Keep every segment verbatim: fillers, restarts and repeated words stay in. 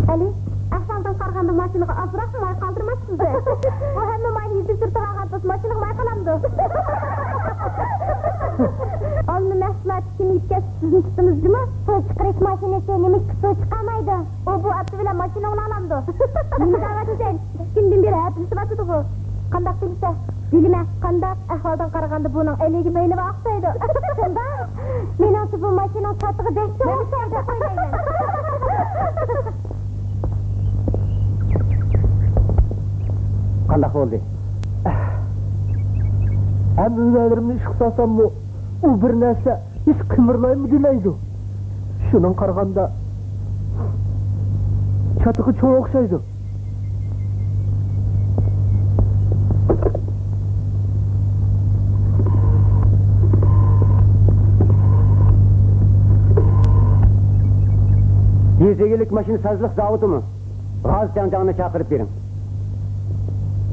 ئەلى، ئەھۋالدىن قارىغاندا ماشىنىغا ئازراقمۇ ماي قالدۇرماپسىز. بۇ ھەممە ماينى يېزىپ سۈرتۈۋالغان بولسا ماشىنىغا ماي قالامدۇ؟ ئالما مەھسۇلاتى كېمىيىپ كەتسە سىزنى تۇتىمىز جۇمۇ. سۇ چىقىرىش ماشىنىسى نېمىشقا سۇ چىقارمايدۇ؟ ئۇ بۇ ئاپتو بىلەن ماشىنا ئوڭلاۋالامدۇ؟ نېمە دەۋاتىسەن؟ ئىككى كۈندىن بېرى ھەپىلىشىۋاتىدىغۇ. قانداق بىلىسەن؟ بىلىمەن، قانداق؟ ئەھۋالدىن قارىغاندا بۇنىڭ ئەلىگە مەيلىۋا ئوخشايدۇ. شۇنداق؟ مېنىڭچە بۇ ماشىنىنىڭ چاتىقى بەكلا ئوخشايدۇ دەپ ئويلايمەن. قانداق بولدى؟ ھەم ھۈنەرلىرىمنى ئىشقا سالساممۇ، ئۇ بىر نەرسە ھېچ قىمىرلايمۇ دېمەيدۇ. شۇنىڭغا قارىغاندا، چاتىقى چوڭ ئوخشايدۇ. يېزا ئىگىلىك ماشىنا سازلىق زاۋۇتىمۇ؟ غازى تياڭجاڭنى چاقىرىپ بېرىڭ.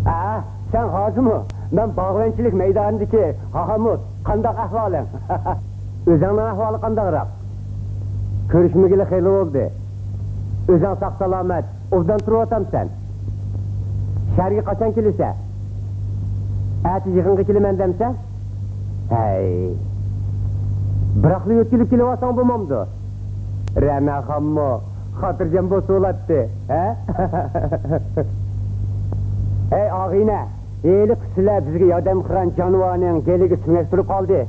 ھە، سەن غازىمۇ؟ مەن باغۋەنچىلىك مەيدانىدىكى ھاھامۇت. قانداق ئەھۋالىڭ؟ ئۆزۈڭنىڭ ئەھۋالى قانداقراق؟ كۆرۈشمىگىلى خېلى بولدى. ئۆزۈڭ ساق-سالامەت، ئوبدان تۇرۇۋاتامسەن؟ شەھەرگە قاچان كېلىسەن؟ ئەتە يىغىنغا كېلىمەن دەمسەن؟ ھەي، بىراقلا يۆتكىلىپ كېلىۋالساڭ بولمامدۇ؟ رەناخانمۇ خاتىرجەم بولسا بولاتتى، ھە؟ ھەي، ئاغىنە، ھېلىقى سىلەر بىزگە ياردەم قىلغان جانىۋارنىڭ گېلىگە سۆڭەك تۇرۇپ قالدى.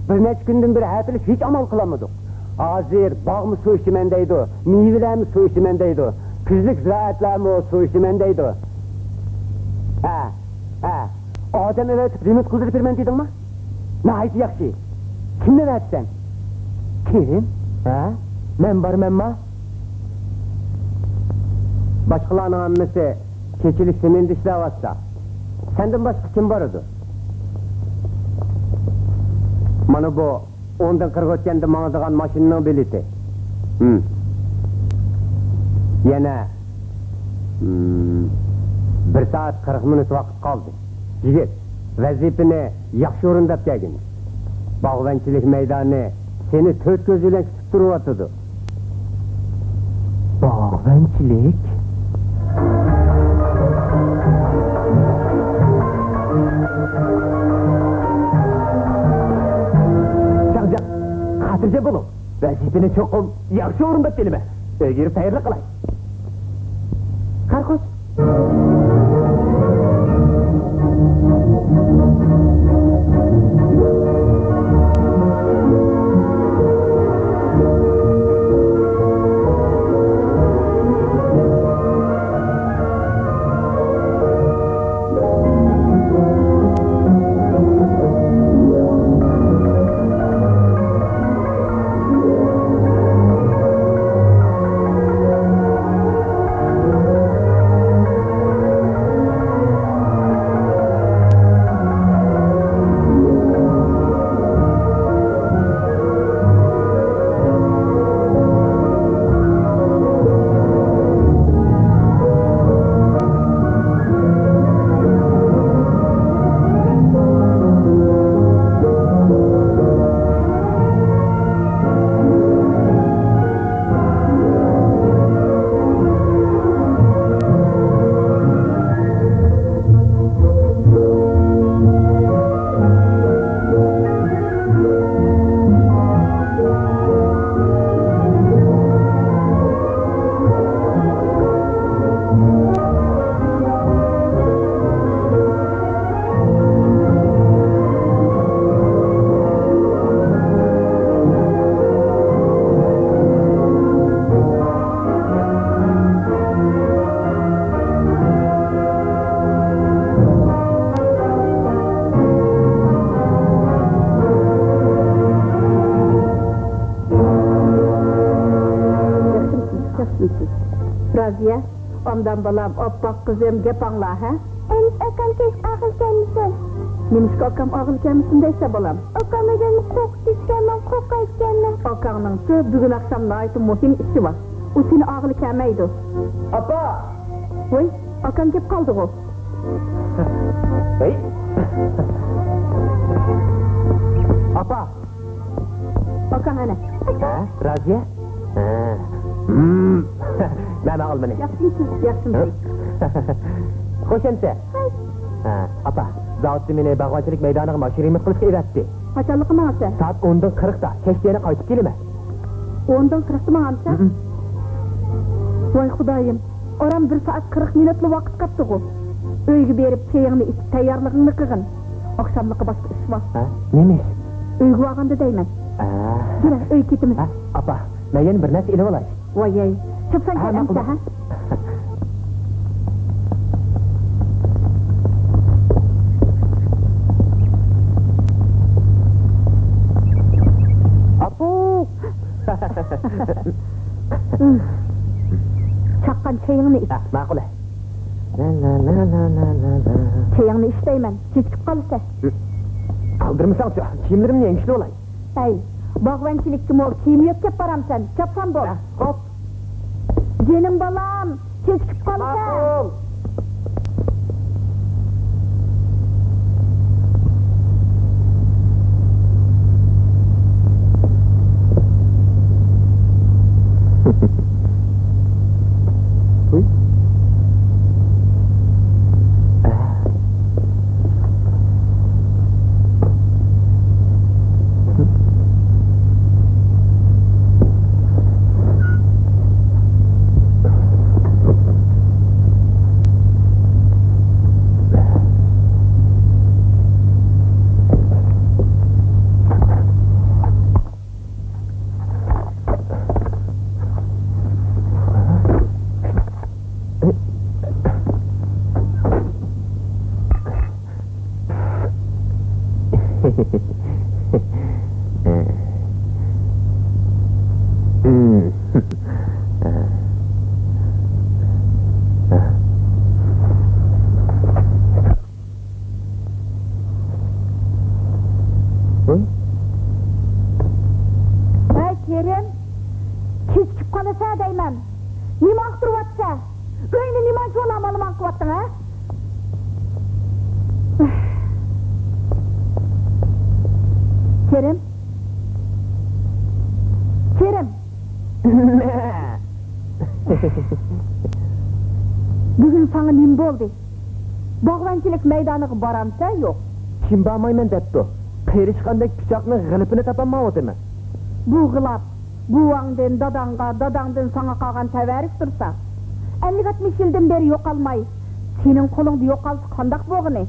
بىر نەچچە كۈندىن بېرى ھەپىلىشىپ ھېچ ئامال قىلالمىدۇق. ھازىر باغمۇ سۇ ئىچىمەن دەيدۇ، مېۋىلەرمۇ سۇ ئىچىمەن دەيدۇ، كۈزلۈك زىرائەتلەرمۇ سۇ ئىچىمەن دەيدۇ. ھە، ھە، ئادەم ئەۋەتىپ رېمونت قىلدۇرۇپ بېرىمەن دېدىڭما؟ ناھايىتى ياخشى. كىمنى ئەۋەتىسەن؟ كىم؟ ھە؟ مەن بارمەنما؟ باشقىلارنىڭ ھەممىسى كېچىلىك سېمېندا ئىشلەۋاتسا، سەندىن باشقا كىم بارىدۇ؟ مانا بۇ ئوندىن قىرىق ئۆتكەندە ماڭىدىغان ماشىنىنىڭ بېلىتى. ھىم. يەنە، ھىم، بىر سائەت قىرىق مىنۇت ۋاقىت قالدى. يىگىت، ۋەزىپىنى ياخشى ئورۇنداپ كەلگىن. باغۋەنچىلىك مەيدانى سېنى تۆت كۆزى بىلەن كۈتۈپ تۇرۇۋاتىدۇ. باغۋەنچىلىك؟ جاق، جاق، خاتىرجەم بولۇڭ. ۋەزىپىنى چوقۇم ياخشى ئورۇنداپ كېلىمەن. ئۆيگە يۈرۈپ تەييارلىق قىلاي. قارا قوش. دام بالام، ئاپپاق قىزىم، گەپ ئاڭلا، ھە؟ ئەمىسە ئاكام كەچ ئاغىل كەلمىسۇن. نېمىشقا ئاكام ئاغىل كەلمىسۇن دەيسە، بالام؟ ئاكام ئۆزۈمنى قورقۇتۇپ كەتكەن، مەن قورقايتكەنمەن. ئاكاڭنىڭچۇ بۈگۈن ئاخشام ناھايىتى مۇھىم ئىشى بار. ئۇ سېنى ئاغىلى كەلمەيدۇ. ئاپا! ۋاي، ئاكاڭ كېلىپ قالدىغۇ. ھەي! ئاپا! ئاكاڭ ئەنە. ھە، رازىيە؟ ھە. مم. مەن ماڭالمىنى. ياخشىمسىز، ياخشىمسىز؟ خوش ئەمسە. ھە، ئاپا، زاۋۇتتا مېنى باغۋەنچىلىك مەيدانىغا ماشىنا رېمونت قىلىشقا ئەۋەتتى. قاچانلىقى ماڭىسەن؟ سائەت ئوندىن قىرىقتا، كەچتە يەنە قايتىپ كېلىمەن. ئوندىن قىرىقتا ماڭامسەن؟ ھم. ۋاي خۇدايىم، ئاران بىر سائەت قىرىق مىنۇتلا ۋاقىت قاپتىغۇ. ئۆيگە بېرىپ چېيىڭنى ئىچىپ تەييارلىقىڭنى قىلغىن. ئاخشاملىققا باشقا ئىش بار. ھە؟ نېمە ئىش؟ ئۆيگە بارغاندا دەيمەن. ئە. يۈرە، ئۆيگە كېتىمىز. ھە؟ ئاپا، مەن يەنە بىر نەرسە ئېلىۋالاي. ۋايەي، چاپسان ھە، كەل ئەمسە، ماقۇل. ھە؟ ئاپۇ! چاققان چېيىڭنى ئىچ. ھە، ماقۇل. چېيىڭنى ئىچ دەيمەن، كېچىكىپ قالىسەن. قالدۇرمىساڭچۇ، كىيىملىرىمنى يەڭگۈشلىۋالاي. ھەي، باغۋەنچىلىككىمۇ كىيىم يۆتكەپ بارامسەن؟ چاپسان بول. ھە، خوپ. جېنىم بالام، كېچىكىپ قالىسەن. ماقۇل. ھۇي. ھەي، كېرىم، كېچىكىپ قالىسەن دەيمەن. نېمە ئاختۇرۇۋاتىسەن؟ ئۆينى نېمانچە ئالىماڭ قىلىۋاتتىڭ، ھە؟ كېرىم؟ كېرىم! بۈگۈن ساڭا نېمە بولدى؟ باغۋەنچىلىك مەيدانىغا بارامسەن، يوق؟ كىم بارمايمەن دەپتۇ؟ قېرىشقاندەك پىچاقنىڭ غىلىپىنى تاپالمايۋاتىمەن. بۇ غىلاپ بوۋاڭدىن داداڭغا، داداڭدىن ساڭا قالغان تەۋەررۈك تۇرسا، ئەللىك ئاتمىش يىلدىن بېرى يوقالماي، سېنىڭ قولۇڭدا يوقالسا قانداق بولغىنى؟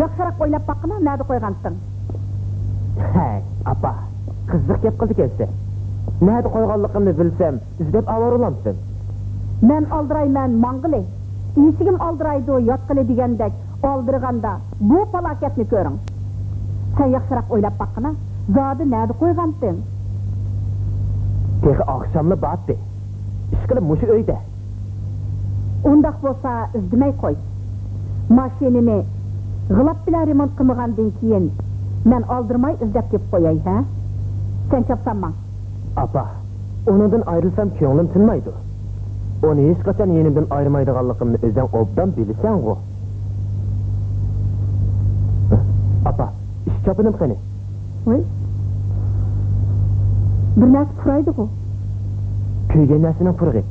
ياخشىراق ئويلاپ باققىنا، نەدە قويغانتىڭ؟ ھەي، ئاپا، قىزىق گەپ قىلىدىكەنسەن. نەدە قويغانلىقىمنى بىلسەم، ئىزدەپ ئاۋارە بولامسەن؟ مەن ئالدىرايمەن ماڭغىلى، ئېشىكىم ئالدىرايدۇ ياتقىلى دېگەندەك، ئالدىرىغاندا بۇ پالاكەتنى كۆرۈڭ. سەن ياخشىراق ئويلاپ باققىنا، زادى نەدە قويغانتىڭ؟ تېخى ئاخشاملا بارتتى. ئىشقىلىپ مۇشۇ ئۆيدە. ئۇنداق بولسا ئىزدىمەي قوي. ماشىنىنى غىلاپ بىلەن رېمونت قىلمىغاندىن كېيىن مەن ئالدىرىماي ئىزدەپ كېلىپ قوياي، ھە؟ سەن چاپسان ماڭ. ئاپا، ئۇنىڭدىن ئايرىلسام كۆڭلۈم تىنمايدۇ. ئۇنى ھېچقاچان يېنىمدىن ئايرىمايدىغانلىقىمنى ئۆزۈڭ ئوبدان بىلىسەنغۇ. ئاپا، ئىش چاپىنىم قېنى؟ ۋاي. بىر نەرسە پۇرايدىغۇ. كۆيگەن نەرسىنىڭ پۇرىقى.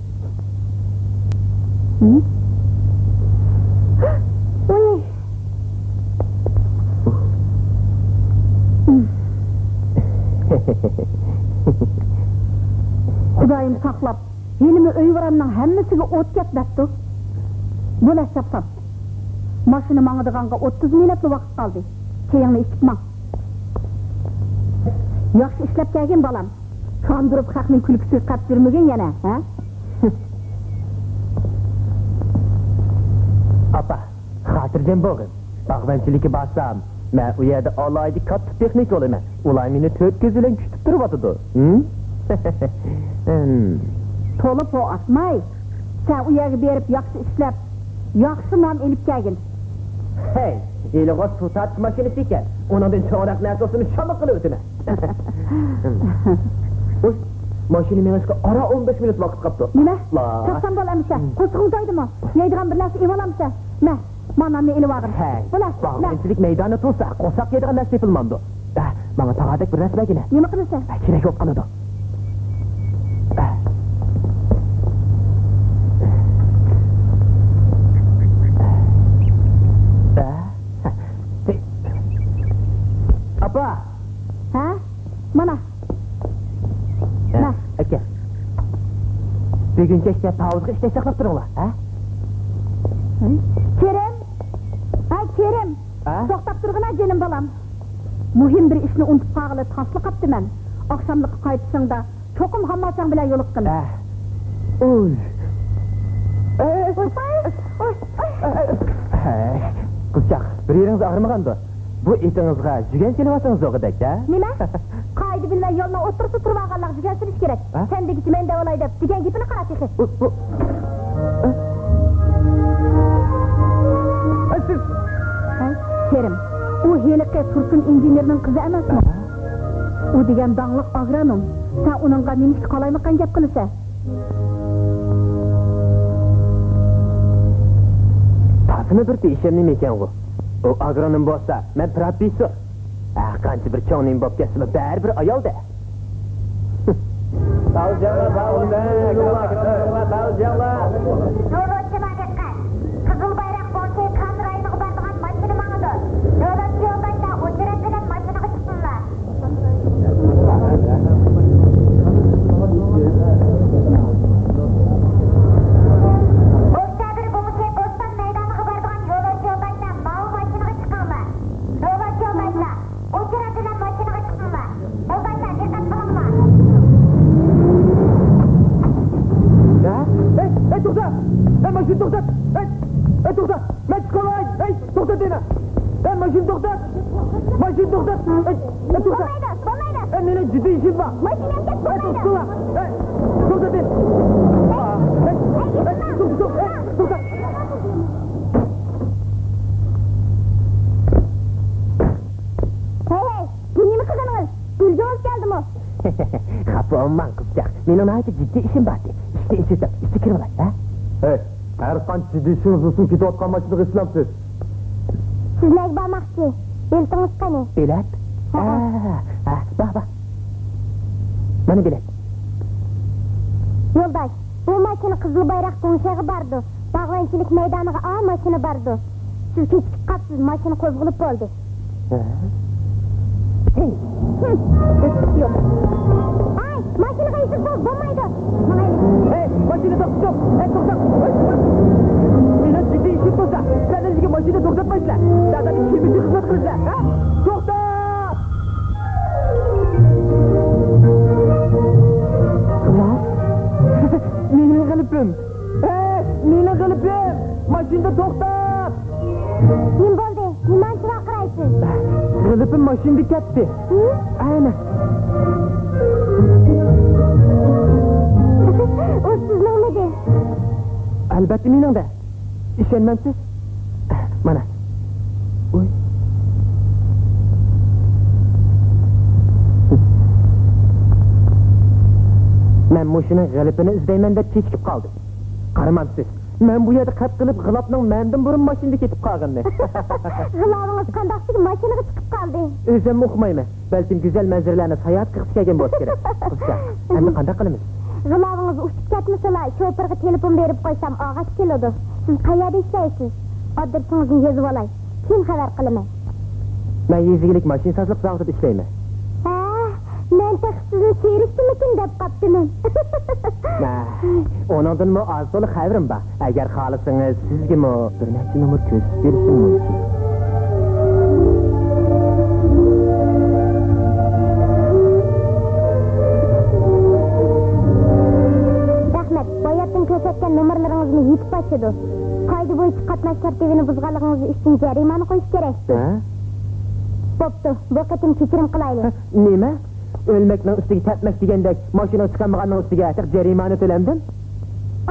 ھە؟ ۋاي. خۇدايىم ساقلاپ، ھېلىمۇ ئۆي-ۋاراننىڭ ھەممىسىگە ئوت كەت دەپتۇ. بولە، چاپسان. ماشىنا ماڭىدىغانغا ئوتتۇز مىنۇتلا ۋاقىت قالدى. چېيىڭنى ئىچىپ ماڭ. ياخشى ئىشلەپ كەلگىن، بالام. چاندۇرۇپ خەقنىڭ كۈلكىسىگە قاپ يۈرمىگىن يەنە، ھە؟ ئاپا، خاتىرجەم بولغىن. باغۋەنچىلىككە بارسام، مەن ئۇ يەردە ئالاھىدە كاتتا تېخنىكا بولىمەن. ئۇلار مېنى تۆت كۆزى بىلەن كۈتۈپ تۇرۇۋاتىدۇ. ھىم؟ ھىم. تولا پو ئاتماي، سەن ئۇ يەرگە بېرىپ ياخشى ئىشلەپ، ياخشى نام ئېلىپ كەلگىن. ھەي، ھېلىغۇ سۇ تارتىش ماشىنىسى ئىكەن. ئۇنىڭدىن چوڭراق نەرسە بولسىمۇ شاما قىلىۋېتىمەن. ئۇي، ماشىنا مېڭىشقا ئاران ئون بەش مىنۇت ۋاقىت قاپتۇ. نېمە؟ لا. چاقسان بول ئەمىسە. قورسىقىڭ تويدىمۇ؟ يەيدىغان بىر نەرسە ئېلىۋالامسەن؟ مە، مانا ناننى ئېلىۋالغىن. ھەي، بولە، مە. باغۋەنچىلىك مەيدانى تولسا، قورساق يەيدىغان نەرسە تېپىلمامدۇ؟ ئە، ماڭا تاغاردەك بىر نەرسە بەرگىنە. نېمە قىلىسەن؟ ئە، كېرەك بولۇپ قالىدۇ. ئە. ئە. ئاپا! ھە؟ مانا. ھە، مە. ئاكا. بۈگۈن كەچتە پاۋۇزغا ئىشتەك ساقلاپ تۇرۇڭلار، ھە؟ كېرىم! ھە، كېرىم! ھە؟ توختاپ تۇرغىنا، جېنىم بالام. مۇھىم بىر ئىشنى ئۇنتۇپ قالغىلى تاسلا قاپتىمەن. ئاخشاملىققا قايتىشىڭدا چوقۇم ھاممالچاڭ بىلەن يولۇققىن. ھە. ئۇي. ھەي، قىزچاق، بىر يېرىڭىز ئاغرىمىغاندۇ؟ بۇ ئېتىڭىزغا يۈگەن سېلىۋالسىڭىز بولغۇدەك، ھە؟ نېمە؟ قائىدە بىلمەي يولنىڭ ئوتتۇرىسىدا تۇرۇۋالغانلارغا يۈگەن سېلىش كېرەك. ھە؟ سەن دېگۈچە مەن دەۋالاي دەپ دېگەن گېپىنى قارا تېخى. بۇ، بۇ. ھە؟ ھە؟ كېرىم، ئۇ ھېلىقى تۇرسۇن ئىنژېنېرنىڭ قىزى ئەمەسمۇ؟ ئۇ دېگەن داڭلىق ئاگرونوم. سەن ئۇنىڭغا نېمىشقا قالايمىقان گەپ قىلىسەن؟ تاسىمۇ بىر تېشەم نېمە ئىكەنغۇ؟ ئۇ ئاگرونوم بولسا، مەن پروفېسسور. ھە، قانچە بىر چوڭ نېمە بولۇپ كەتسىمۇ، بەرىبىر ئايال-دە. يولۇچىلار دىققەت! قىزىل بايراق بويىچە كان رايونىغا بارىدىغان ماشىنا ماڭىدۇ. يولۇچى يولداشلار ئوچېرېد بىلەن ماشىنىغا چىقسۇنلار. ئوكتەبىر بويىچە بوستون مەيدانىغا بارىدىغان يولۇچى يولداشلار ماۋۇ ماشىنىغا چىقىڭلار. يولۇچى يولداشلار، ئوچېرېد بىلەن ماشىنىغا چىقىڭلار. يولداشلار، دىققەت قىلىڭلار. ھە؟ ھەي، ھەي، توختا! ھەي، ماشىنا توختات! ھەي، ھەي، توختا! مەن چىقالاي! ھەي، توختات يەنە! ھەي، ماشىنا توختات! ماشىنا توختات! ھەي، ھەي، توختا! بولمايدۇ، بولمايدۇ! ھەي، مېنىڭ جىددىي ئىشىم بار! ماشىنا ھەرىكەت ھەي، قىلمايدۇ! توختىڭلار! ھەي، توختىتىڭ! ھەي، ھەي، توختا، توختا! ھەي، ھەي، بۇ نېمە قىلغىنىڭىز؟ ئۆلگۈڭىز كەلدىمۇ؟ خاپا بولماڭ، قىزچاق. مېنىڭ ناھايىتى جىددىي ئىشىم بار ئىدى. ئىشتىن ئېشىۋېتىپ، ئىچكىرى بولاي، ھە؟ ھەي، ھەر قانچە جىددىي ئىشىڭىز بولسۇن، كېتىۋاتقان ماشىنىغا ئېسىلامسىز؟ سىز نەگە بارماقچى؟ بېلىتىڭىز قېنى؟ بېلەت؟ ھە، ھە. ھە، ھە، بار، بار. مانا بېلەت. يولداش، بۇ ماشىنا قىزىل بايراق گۇڭشېغا بارىدۇ. باغۋەنچىلىك مەيدانىغا ئا ماشىنا بارىدۇ. سىز كېچىكىپ قاپسىز، ماشىنا قوزغىلىپ بولدى. ھە؟ ئاي، ماشىنىغا يېتىپ بول-، بولمايدۇ. ماڭايلى. ھەي، ماشىنا توختىتىڭ. ھەي، توختا. ھەي، مېنىڭ جىددىي ئىشىم بولسا، سەندىن ئىلگىرى ماشىنا توختاتمايسىلەر. سەن كىمگە خىزمەت قىلىسەن، ھە؟ توختا! مېنىڭ غېلىپىم. ھەي، مېنىڭ غېلىپىم! ماشىنىدا توختاپ! نېمە بولدى؟ نېمانچە ۋارقىرايسىز؟ غېلىپىم ماشىنىدا كەتتى. ھە؟ ئەنە. ئۇ سىزنىڭمىدى؟ ئەلۋەتتە مېنىڭدە. ئىشەنمەمسىز؟ مانا. ئۇي. مەن مۇشۇنىڭ غېلىپىنى ئىزدەيمەن دەپ كېچىكىپ قالدىم. قارىمامسىز، مەن بۇ يەردە قەپ قىلىپ، غىلاپنىڭ مەندىن بۇرۇن ماشىنىدا كېتىپ قالغىنىنى. غىلاپىڭىز قانداقتىكى ماشىنىغا چىقىپ قالدى؟ ئۆزۈممۇ ئۇقمايمەن. بەلكىم گۈزەل مەنزىرىلەرنى ساياھەت قىلغۇسى كەلگەن بولسا كېرەك. قىزچاق، ئەمدى قانداق قىلىمىز؟ غىلاپىڭىز ئۇچۇپ كەتمىسىلا، شوپۇرغا تېلېفون بېرىپ قويسام، ئاغاچ كېلىدۇ. سىز قەيەردە ئىشلەيسىز؟ ئادرېسىڭىزنى يېزىۋالاي. كېيىن خەۋەر قىلىمەن. مەن يېزا ئىگىلىك ماشىنا سازلىق زاۋۇتىدا ئىشلەيمەن. ھە، مەن تېخى سىزنى كۆرۈشتىمىكىن دەپ قاپتىمەن. مە، ئۇنىڭدىنمۇ ئاز تولا خەۋىرىم بار. ئەگەر خالىسىڭىز، سىزگىمۇ بىر نەچچە نومۇر كۆرسىتىپ بېرىشىم مۇمكىن. رەھمەت، باياتتىن كۆرسەتكەن نومۇرلىرىڭىزمۇ يېتىپ ئاشىدۇ. قائىدە بويىچە قاتناش تەرتىپىنى بۇزغانلىقىڭىز ئۈچۈن جەرىمانە قويۇش كېرەكسىز. ھە؟ بوپتۇ، بۇ قېتىم كېچىرىم قىلايلى. ھە، نېمە؟ ئۆلمەكنىڭ ئۈستىگە تەپمەك دېگەندەك، ماشىنىغا چىقالمىغاننىڭ ئۈستىگە تېخى جەرىمانە تۆلەمدىم؟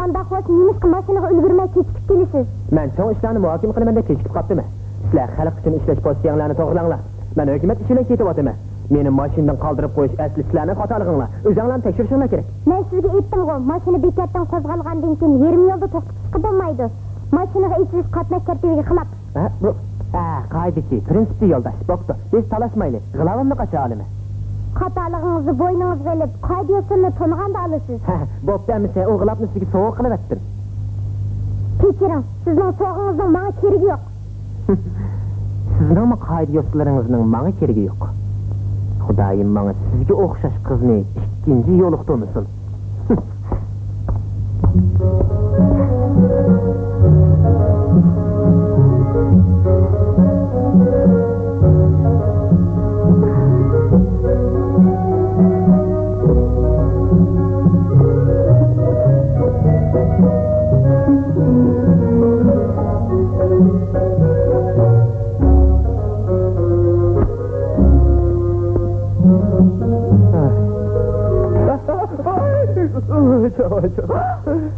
ئانداق بولسا نېمىشقا ماشىنىغا ئۈلگۈرمەي كېچىكىپ كېلىسىز؟ مەن چوڭ ئىشلارنى مۇھاكىمە قىلىمەن دەپ كېچىكىپ قاپتىمەن. سىلەر خەلق ئۈچۈن ئىشلەش پوزىتسىيەڭلارنى توغرىلاڭلار. مەن ھۆكۈمەت ئىشى بىلەن كېتىۋاتىمەن. مېنى ماشىنىدىن قالدۇرۇپ قويۇش ئەسلى سىلەرنىڭ خاتالىقىڭلار. ئۆزۈڭلارنى تەكشۈرۈشۈڭلار كېرەك. مەن سىزگە ئېيتتىمغۇ، ماشىنا بېكەتتىن قوزغالغاندىن كېيىن يېرىم يولدا توختىتىشقا بولمايدۇ. ماشىنىغا ئېچىلىش قاتناش تەرتىپىگە خىلاپ. ھە، بۇ، ھە، قائىدىچى، پىرىنسىپچى يولداش. بوپتۇ، بىز تالاشمايلى. غىلاۋۇمنى قاچا ئالىمەن. خاتالىقىڭىزنى بوينىڭىزغا ئېلىپ، قائىدە-يوسۇننى تونۇغاندا ئالىسىز. ھە، بوپتۇ ئەمىسە، ئۇ غىلاپنى سىزگە سوۋغا قىلىۋەتتىم. كەچۈرۈڭ، سىزنىڭ سوۋغىڭىزنىڭ ماڭا كېرىكى يوق. سىزنىڭمۇ قائىدە-يوسۇنلىرىڭىزنىڭ ماڭا كېرىكى يوق. خۇدايىم ماڭا سىزگە ئوخشاش قىزنى ئىككىنچى يولۇقتۇرمىسۇن.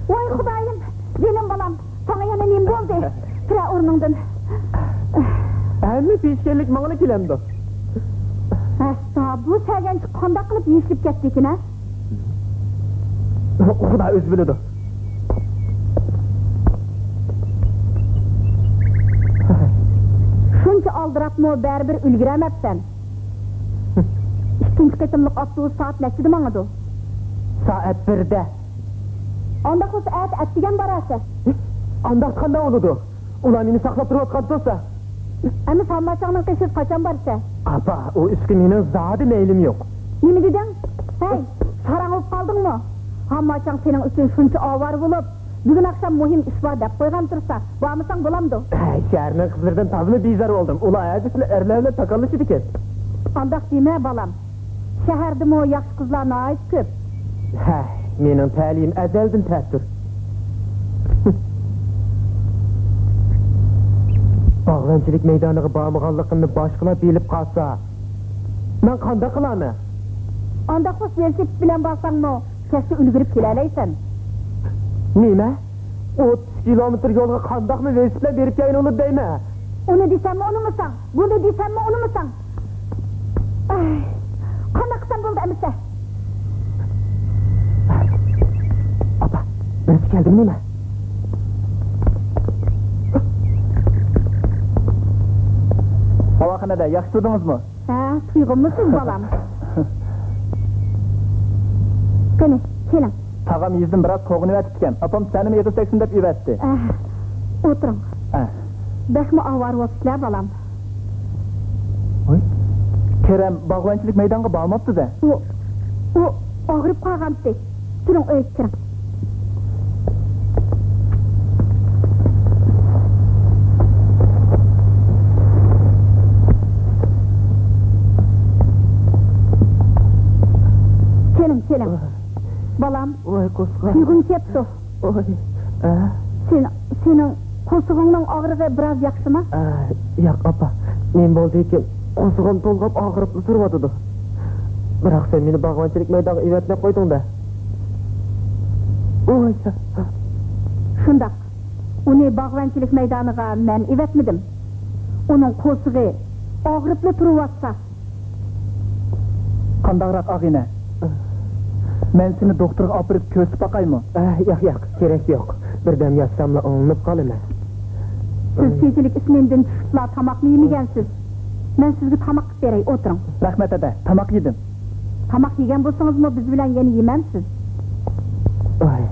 ۋاي خۇدايىم، جېنىم بالام، ساڭا يەنە نېمە بولدى؟ تۇرە ئورنۇڭدىن. ھەممە پېشكەنلىك ماڭىلا كېلەمدۇ؟ ئەستا، بۇ سەگەنچە قانداق قىلىپ يېشىلىپ كەتتىكىن ھە؟ خۇدا ئۆزى بىلىدۇ. شۇنچە ئالدىراپمۇ بەرىبىر ئۈلگۈرەمەپسەن. ئىككىنچى قېتىملىق ئاپتوبۇس سائەت نەچچىدە ماڭىدۇ؟ سائەت بىردە. ئانداق بولسا ئەتە ئەتىگەن بارارسەن. ئانداق قانداق بولىدۇ؟ ئۇلار مېنى ساقلاپ تۇرۇۋاتقان تۇرسا. ئەمىسە ھامماچاڭنىڭ قېشىغا قاچان بارىسەن؟ ئاپا، ئۇ ئىشقا مېنىڭ زادى مەيلىم يوق. نېمە دېدىڭ؟ ھەي، ساراڭ بولۇپ قالدىڭمۇ؟ ھامماچاڭ سېنىڭ ئۈچۈن شۇنچە ئاۋارە بولۇپ، بۈگۈن ئاخشام مۇھىم ئىش بار دەپ قويغان تۇرسا، بارمىساڭ بولامدۇ؟ ھەي، شەھەرنىڭ قىزلىرىدىن تازىمۇ بىزار بولدۇم. ئۇلار ھەرگىزلا ئەرلەر بىلەن تاكاللىشىدىكەن. ئانداق دېمە، بالام. شەھەردىمۇ ياخشى قىزلار ناھايىتى كۆپ. ھە، مېنىڭ تەلىيىم ئەزەلدىن تەتۈر. باغۋەنچىلىك مەيدانىغا بارمىغانلىقىمنى باشقىلار بىلىپ قالسا، مەن قانداق قىلارمەن؟ ئانداق بولسا ۋېلىسىپىت بىلەن بارساڭمۇ، كەچتە ئۈلگۈرۈپ كېلەلەيسەن. نېمە؟ ئوتتۇز كىلومېتىر يولغا قانداقمۇ ۋېلىسىپىت بىلەن بېرىپ كەلگىلى بولىدۇ دەيمەن؟ ئۇنى دېسەممۇ ئۇنىمىساڭ، بۇنى دېسەممۇ ئۇنىمىساڭ. ئاي، قانداق قىلسام بولدى ئەمىسە؟ ئاپا، بىرسى كەلدىمۇ نېمە؟ باۋاخانىدا ياخشى تۇردىڭىزمۇ؟ ھە، تۇيغۇممۇ سىز، بالام؟ قېنى، كېلىڭ. تاغام يېزىدىن بىراز قوغۇنۇۋېتىپتىكەن. ئاپام سىلەرنىمۇ ئېغىز تەگسۇن دەپ ئېۋەتتى. ئە، ئولتۇرۇڭ. ئە. بەكمۇ ئاۋارە بوپسىلەر، بالام. ۋاي. كېرەم باغۋەنچىلىك مەيدانغا بارماپتۇ-دە. ئۇ، ئۇ ئاغرىپ قالغانتى. كىرىڭ، ئۆيگە كىرىڭ. كېلىڭ، كېلىڭ. بالام، ۋاي، قورسىقىم. تۇيغۇم كەپتۇ. ۋاي. ئە؟ سېنىڭ، سېنىڭ قورسىقىڭنىڭ ئاغرىقى بىراز ياخشىما؟ ئە، ياق، ئاپا. نېمە بولدىكىن، قورسىقىم تولغاپ ئاغرىپلا تۇرۇۋاتىدۇ. بىراق سەن مېنى باغۋەنچىلىك مەيدانغا ئېۋەتمەي قويدۇڭ-دە. ۋاي. شۇنداق. ئۇنى باغۋەنچىلىك مەيدانىغا مەن ئېۋەتمىدىم. ئۇنىڭ قورسىقى ئاغرىپلا تۇرۇۋاتسا. قانداقراق، ئاغىنە؟ مەن سېنى دوختۇرغا ئاپىرىپ كۆرسىتىپ باقايمۇ؟ ئە، ياق، ياق، كېرەك يوق. بىردەم ياتساملا ئوڭلىنىپ قالىمەن. سىز كېچىلىك ئىسمېندىن چۈشۈپلا تاماقمۇ يېمىگەنسىز. مەن سىزگە تاماق قىلىپ بېرەي، ئولتۇرۇڭ. رەھمەت، ھەدە، تاماق يېدىم. تاماق يېگەن بولسىڭىزمۇ، بىز بىلەن يەنە يېمەمسىز؟ ئاي.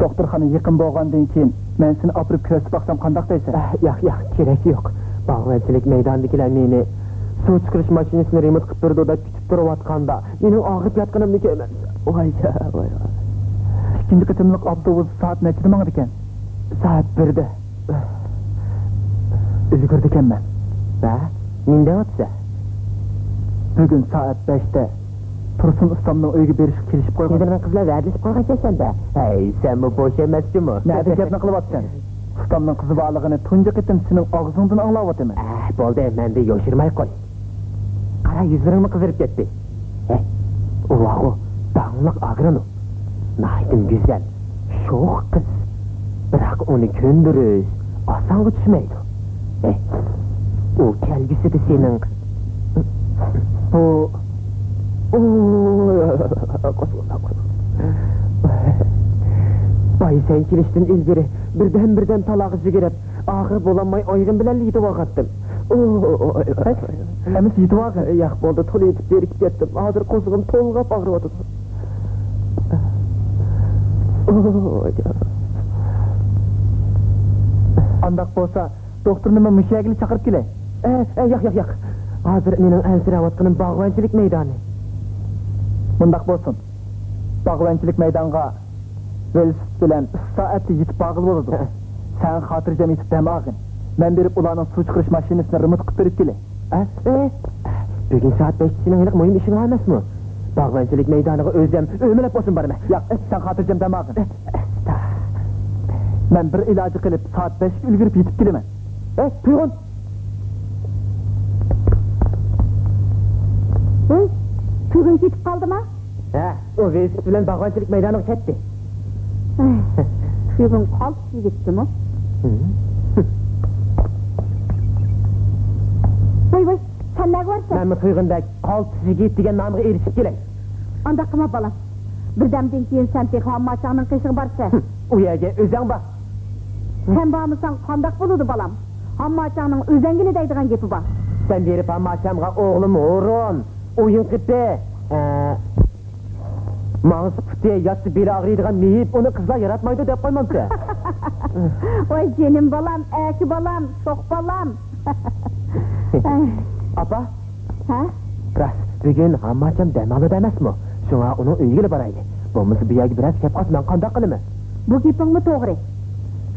دوختۇرخانا يېقىن بولغاندىن كېيىن، مەن سېنى ئاپىرىپ كۆرسىتىپ باقسام قانداق دەيسەن؟ ئە، ياق، ياق، كېرەك يوق. باغۋەنچىلىك مەيدانىدىكىلەر مېنى سۇ چىقىرىش ماشىنىسىنى رېمونت قىلىپ بېرىدۇ دەپ كۈتۈپ تۇرۇۋاتقاندا، مېنىڭ ئاغرىپ ياتقىنىمنى كۆرمەمسەن؟ ۋاي، ۋاي، ۋاي. ئىككىنچى قېتىملىق ئاپتوبۇس سائەت نەچچىدە ماڭىدىكەن؟ سائەت بىردە. ئۈلگۈردىكەنمەن. ھە؟ نېمە دەۋاتىسەن؟ بۈگۈن سائەت بەشتە تۇرسۇن ئۇستامنىڭ ئۆيىگە بېرىشقا كېلىشىپ قويغان. سەن بىلەن قىزلار ۋەدىلىشىپ قويغان ئىكەنسەن-دە. ھەي، سەنمۇ بوش ئەمەسكىمۇ؟ نەدە گەپنى قىلىۋاتىسەن؟ ئۇستامنىڭ قىزى بارلىقىنى تۇنجى قېتىم سېنىڭ ئاغزىڭدىن ئاڭلاۋاتىمەن. ئەھ، بولدى، مەندىن يوشۇرماي قوي. قارا، يۈزلىرىڭمۇ قىزىرىپ كەتتى. ھە؟ ئۇ داڭلىق ئاگرونوم. ناھايىتى گۈزەل، شوخ قىز. بىراق ئۇنى كۆندۈرۈش ئاسانغا چۈشمەيدۇ. ئەي، ئۇ كەلگۈسىدە سېنىڭ بۇ، ئۇ، باي، سەن كېلىشتىن ئىلگىرى بىردەم-بىردەم تالاغا يۈگۈرۈپ، ئاخىرى بولالماي ئايىغىم بىلەن يېتىۋالغانتىم. ئۇ، ئۇ، ئۇ، ئۇ، ئەمىسە يېتىۋالغىن. ياق، بولدى، تولا يېتىپ زېرىكىپ كەتتىم. ھازىر قورسىقىم تولغاپ ئاغرىۋاتىدۇ. ئۇ. ئانداق بولسا، دوختۇرنىمۇ مۇشۇ يەرگىلا چاقىرىپ كېلەي. ئە، ئە، ياق، ياق، ياق. ھازىر مېنىڭ ئەنسىرەۋاتقىنىم باغۋەنچىلىك مەيدانى. مۇنداق بولسۇن. باغۋەنچىلىك مەيدانغا ۋېلىسىپىت بىلەن ئۈچ سائەتتە يېتىپ بارغىلى بولىدۇ. ھە. سەن خاتىرجەم يېتىپ دەم ئالغىن. مەن بېرىپ ئۇلارنىڭ سۇ چىقىرىش ماشىنىسىنى رېمونت قىلىپ بېرىپ كېلەي. ھە؟ ئە؟ بۈگۈن سائەت بەشتە سېنىڭ ھېلىقى مۇھىم ئىشىڭ بار ئەمەسمۇ؟ باغۋەنچىلىك مەيدانىغا ئۆزۈم ئۆمىلەپ بولسۇن بارىمەن. ياق، سەن خاتىرجەم دەم ئالغىن. ئە، ئە، مەن بىر ئىلاجى قىلىپ سائەت بەشكە ئۈلگۈرۈپ يېتىپ كېلىمەن. ئە، تۇيغۇن! ھەي، تۇيغۇن كېتىپ قالدىما؟ ھە، ئۇ ۋېلىسىپىت بىلەن باغۋەنچىلىك مەيدانىغا كەتتى. تۇيغۇن قالتىس يىگىتتىمۇ؟ ۋاي، ۋاي، سەن نەگە بارىسەن؟ مەنمۇ تۇيغۇندەك قالتىس يىگىت دېگەن نامغا ئېرىشىپ كېلەي. ئانداق قىلما، بالام. بىردەمدىن كېيىن سەن تېخى ھامماچاڭنىڭ قېشىغا بارىسەن. ئۇ يەرگە ئۆزەڭ بار. سەن بارمىساڭ قانداق بولىدۇ، بالام؟ ھامماچاڭنىڭ ئۆزەڭگىلا دەيدىغان گېپى بار. سەن بېرىپ ھامماچامغا ئوغلۇم ھۇرۇن، ئويۇن قېپى، ئە، ماڭسا پۇتى، ياتسا بېلى ئاغرىيدىغان مېيىپ، ئۇنى قىزلار ياراتمايدۇ دەپ قويمامسەن؟ ۋاي جېنىم بالام، ئەكە بالام، شوخ بالام. ئاپا. ھە؟ راست، بۈگۈن ھامماچام دەم ئالىدۇ ئەمەسمۇ؟ شۇڭا ئۇنىڭ ئۆيىگىلا بارايلى. بولمىسا بۇ يەرگە بىرەرسى كەپ قالسا مەن قانداق قىلىمەن؟ بۇ گېپىڭمۇ توغرا.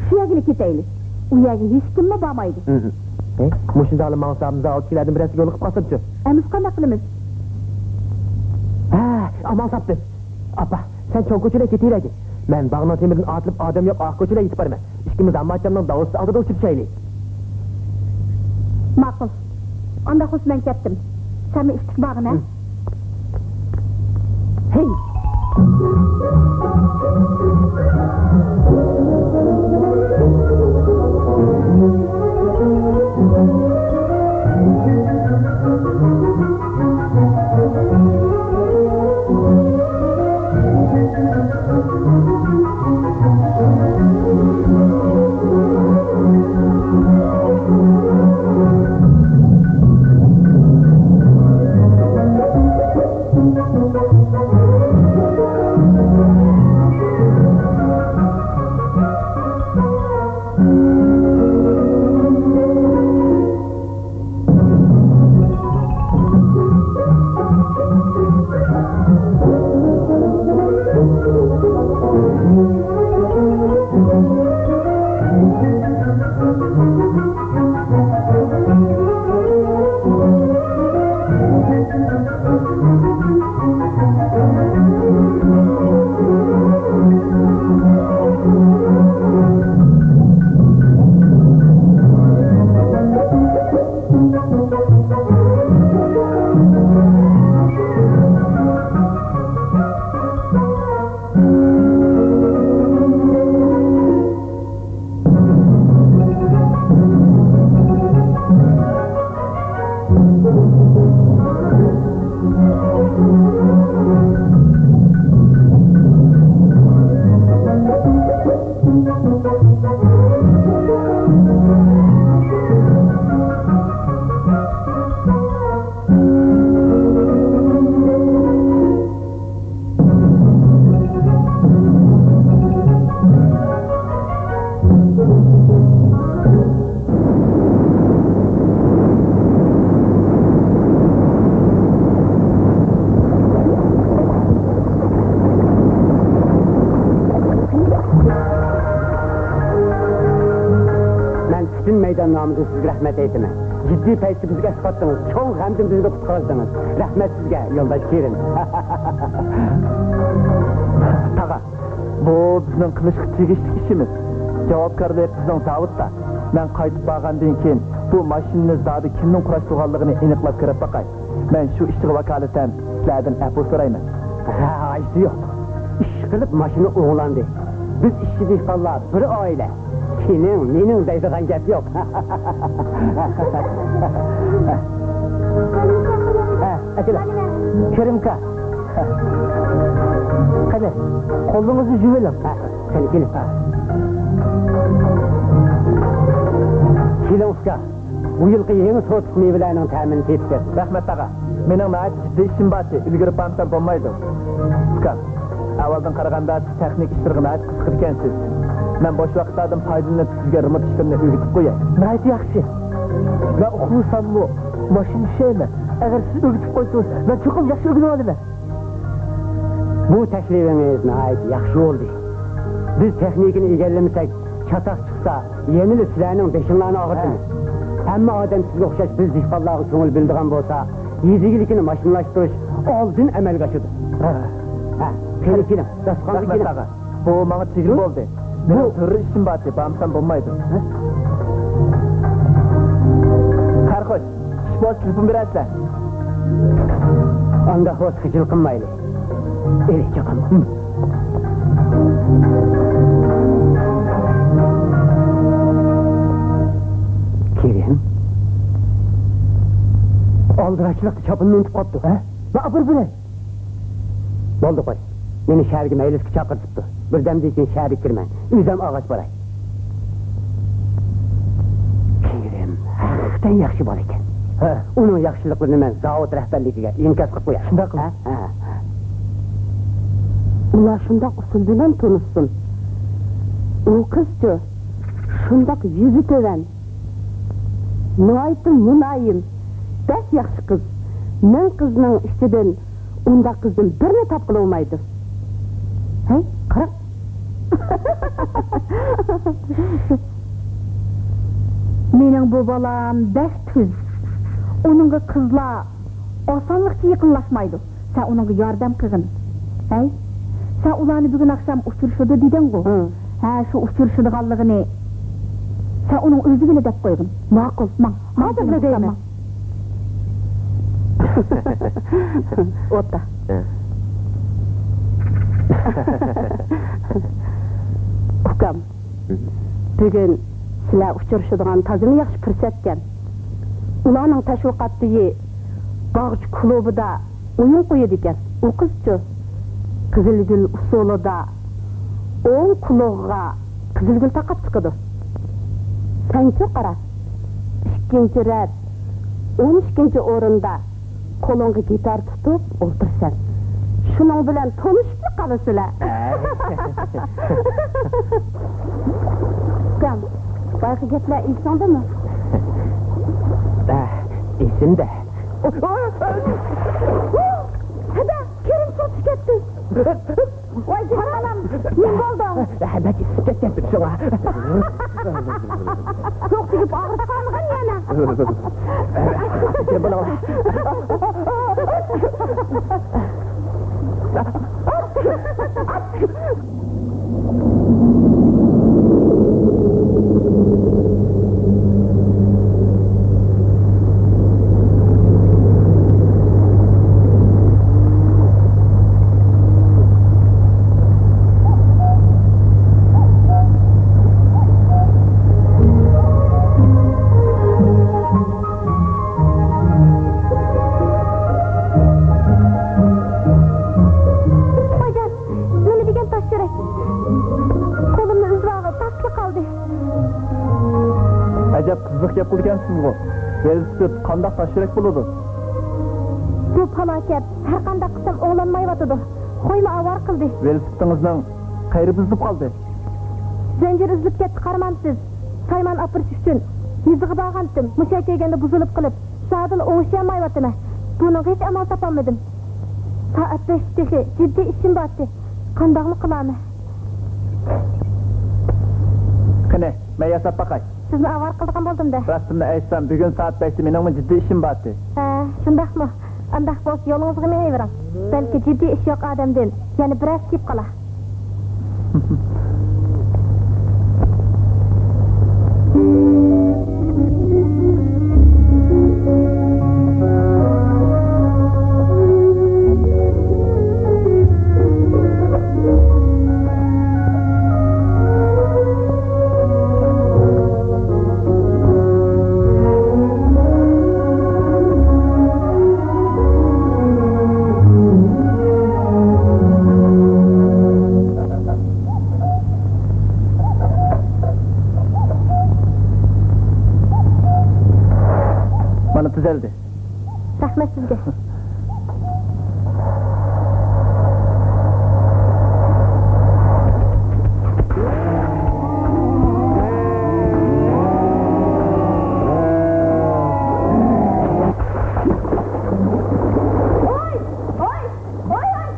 شۇ يەرگىلا كېتەيلى. ئۇ يەرگە ھېچكىممۇ بارمايدۇ. ھىم. ھە؟ مۇشۇنداقلا ماڭسام زاۋۇتتىكىلەردىن بىرەرسىگە يولۇقۇپ قالسامچۇ؟ ئەمىسە قانداق قىلىمىز؟ ھە، ئامال تاپتىم. ئاپا، سەن چوڭ كوچىلارغا كېتىۋەرگىن. مەن باغنىڭ تېمىدىن ئاتىلىپ ئادەم يوق ئاق كوچىلارغا يېتىپ بارىمەن. ئىككىمىز ھامماچامنىڭ داۋۇسى ئالدىدا ئۇچرىشايلى. ماقۇل. ئانداق بولسا مەن كەتتىم. سەنمۇ ئىتتىك بارغىن، ھە؟ ھىم. ھەي! مەن پۈتۈن مەيدان نامىدىن سىزگە رەھمەت ئېيتىمەن. جىددىي پەيتتە بىزگە ئەسقاتتىڭىز، چوڭ غەمدىن بىزنى قۇتقۇزدىڭىز. رەھمەت سىزگە، يولداش كېرىن. تاغا، بۇ بىزنىڭ قىلىشقا تېگىشلىك ئىشىمىز. جاۋابكارلىق بىزنىڭ زاۋۇتتا. مەن قايتىپ بارغاندىن كېيىن بۇ ماشىنىنى زادى كىمنىڭ قۇراشتۇرغانلىقىنى ئېنىقلاپ كۆرۈپ باقاي. مەن شۇ ئىشىغا ۋاكالىتەن سىلەردىن ئەپۇ سورايمەن. ھە، ھاجىتى يوق. ئىشقىلىپ ماشىنا ئوڭلاندى. بىز ئىشچى دېھقانلار بىر ئائىلە. سېنىڭ، مېنىڭ دەيدىغان گەپ يوق. ھە، ئەكېلە. كىرىمكا. قېنى، قولىڭىزنى يۇۋېلىڭ. ھە، قېنى، كېلىڭ. كېلىڭ، ئۇكا. بۇ يىلقى يېڭى سورتلۇق مېۋىلەرنىڭ تەمىنى تېتىپ بېقىڭ. رەھمەت، تاغا. مېنىڭ ناھايىتى جىددىي ئىشىم بارتى، ئۈلگۈرۈپ بارمىسام بولمايدۇ. ئۇكام، ئەھۋالدىن قارىغاندا، سىز تېخنىكا ئىشلىرىغا ناھايىتى قىزىقىدىكەنسىز. مەن بوش ۋاقىتلاردىن پايدىلىنىپ، سىزگە رېمونت ئىشلىرىنى ئۆگىتىپ قوياي. ناھايىتى ياخشى. مەن ئۇخلىساممۇ، ماشىنا چۈشەيمەن. ئەگەر سىز ئۆگىتىپ قويسىڭىز، مەن چوقۇم ياخشى ئۆگىنىۋالىمەن. بۇ تەكلىپىڭىز ناھايىتى ياخشى بولدى. بىز تېخنىكىنى ئىگىلىمىسەك، چاتاق چىقسا، يەنىلا سىلەرنىڭ بېشىڭلارنى ئاغرىتىمىز. ھەممە ئادەم سىزگە ئوخشاش بىز دېھقانلارغا كۆڭۈل بۆلىدىغان بولسا، يېزا ئىگىلىكىنى ماشىنىلاشتۇرۇش ئالدىن ئەمەلگە ئاشىدۇ. ھە، قېنى كېلىڭ، داستىخانغا كېلىڭ. بۇ ماڭا تۈگۈل بولدى. مېنىڭ زۆرۈر ئىشىم بارتى، بارمىسام بولمايدۇ. خەير خوش، ئىش بولسا تېلېفون بېرەرسىلەر. ئانداق بولسا خىجىل قىلمايلى. ئېلىك چاقام. كېرىم. ئالدىراشچىلىقتا چاپىنىنى ئۇنتۇپ قاپتۇ. ھە؟ ما ئاپىرىپ بېرەي. بولدى، قوي. مېنى شەھەرگە مەيلىسكە چاقىرتىپتۇ. بىردەمدىن كېيىن شەھەرگە كىرىمەن. ئۆزۈم ئالغاچ باراي. كېرىم ھەقىقەتەن ياخشى بالا ئىكەن. ھە. ئۇنىڭ ياخشىلىقلىرىنى مەن زاۋۇت رەھبەرلىكىگە ئىنكاس قىلىپ قوياي. شۇنداق قىل. ھە، ھە. ئۇلار شۇنداق ئۇسۇل بىلەن تونۇشسۇن. ئۇ قىزچۇ، شۇنداق يۈزى تۆۋەن. ناھايىتى مۇلايىم، بەك ياخشى قىز. مىڭ قىزنىڭ ئىچىدىن ئۇنداق قىزدىن بىرنى تاپقىلى بولمايدۇ. ھەي، قاراڭ. مېنىڭ بۇ بالام بەك تۈز. ئۇنىڭغا قىزلار ئاسانلىقچە يېقىنلاشمايدۇ. سەن ئۇنىڭغا ياردەم قىلغىن. ھەي، سەن ئۇلارنى بۈگۈن ئاخشام ئۇچرىشىدۇ دېدىڭغۇ؟ ھە، شۇ ئۇچرىشىدىغانلىقىنى سەن ئۇنىڭ ئۆزىگىلا دەپ قويغىن. ماقۇل. ماڭ، ھازىرلا دەيمەن. ئوتتا. ئۇكام، بۈگۈن سىلەر ئۇچرىشىدىغان تازىمۇ ياخشى پۇرسەتكەن. ئۇلارنىڭ تەشۋىقات ئۆيى باغچە كۇلۇبىدا ئويۇن قويىدىكەن. ئۇ قىزچۇ، قىزىلگۈل ئۇسسۇلىدا ئوڭ قۇلىقىغا قىزىلگۈل تاقاپ چىقىدۇ. سەنچۇ قارا، ئىككىنچى رەت، ئون ئىككىنچى ئورۇندا قولۇڭغا گىتار تۇتۇپ ئولتۇرىسەن. شۇنىڭ بىلەن تونۇشۇپلا قالىسىلەر. ئۇكام، بايىقى گەپلەر ئېسىڭدىمۇ؟ ھە، ئېسىمدە. ھەدە، كېرىم سۇغا چۈشۈپ كەتتى. ۋاي جانانىم، نېمە بولدى؟ ھە، بەك ئىسسىپ كەتكەنتىم شۇڭا. سۇغا تېگىپ ئاغرىپ قالمىغان يەنە؟ جىم بولۇڭلار. ۋايجان، نېمە دېگەن تاش يۈرەك؟ قولۇمنى ئۈزۈۋالغىلى تاسلا قالدى. ئەجەب قىزىق گەپ قىلىدىكەنسىزغۇ. ۋېلىسىپىت قانداق تاش يۈرەك بولىدۇ؟ بۇ پالاكەت ھەر قانداق قىلسام ئوڭلانمايۋاتىدۇ. خويمۇ ئاۋارە قىلدى. ۋېلىسىپىتىڭىزنىڭ قەيرى بۇزۇلۇپ قالدى؟ زەنجىرى ئۈزۈلۈپ كەتتى، قارىمامسىز؟ سايمان ئاپىرىش ئۈچۈن يېزىغا بارغانتىم، مۇشۇ يەرگە كەلگەندە بۇزۇلۇپ قېلىپ، زادىلا ئوڭشىيالمايۋاتىمەن. بۇنىڭغا ھېچ ئامال تاپالمىدىم. سائەت بەشتە تېخى جىددىي ئىشىم بارتى. قانداقمۇ قىلارمەن؟ قېنى، مەن ياساپ باقاي. سىزنى ئاۋارە قىلىدىغان بولدۇم-دە. راستىمنى ئېيتسام، بۈگۈن سائەت بەشتە مېنىڭمۇ جىددىي ئىشىم بارتى. ھە، شۇنداقمۇ؟ ئانداق بولسا يولىڭىزغا مېڭىۋېرىڭ. بەلكى جىددىي ئىش يوق ئادەمدىن يەنە بىرەرسى كېلىپ قالار. كۆتۈرۈلدى. رەھمەت سىزگە. ۋاي، ۋاي، ۋاي، ۋاي.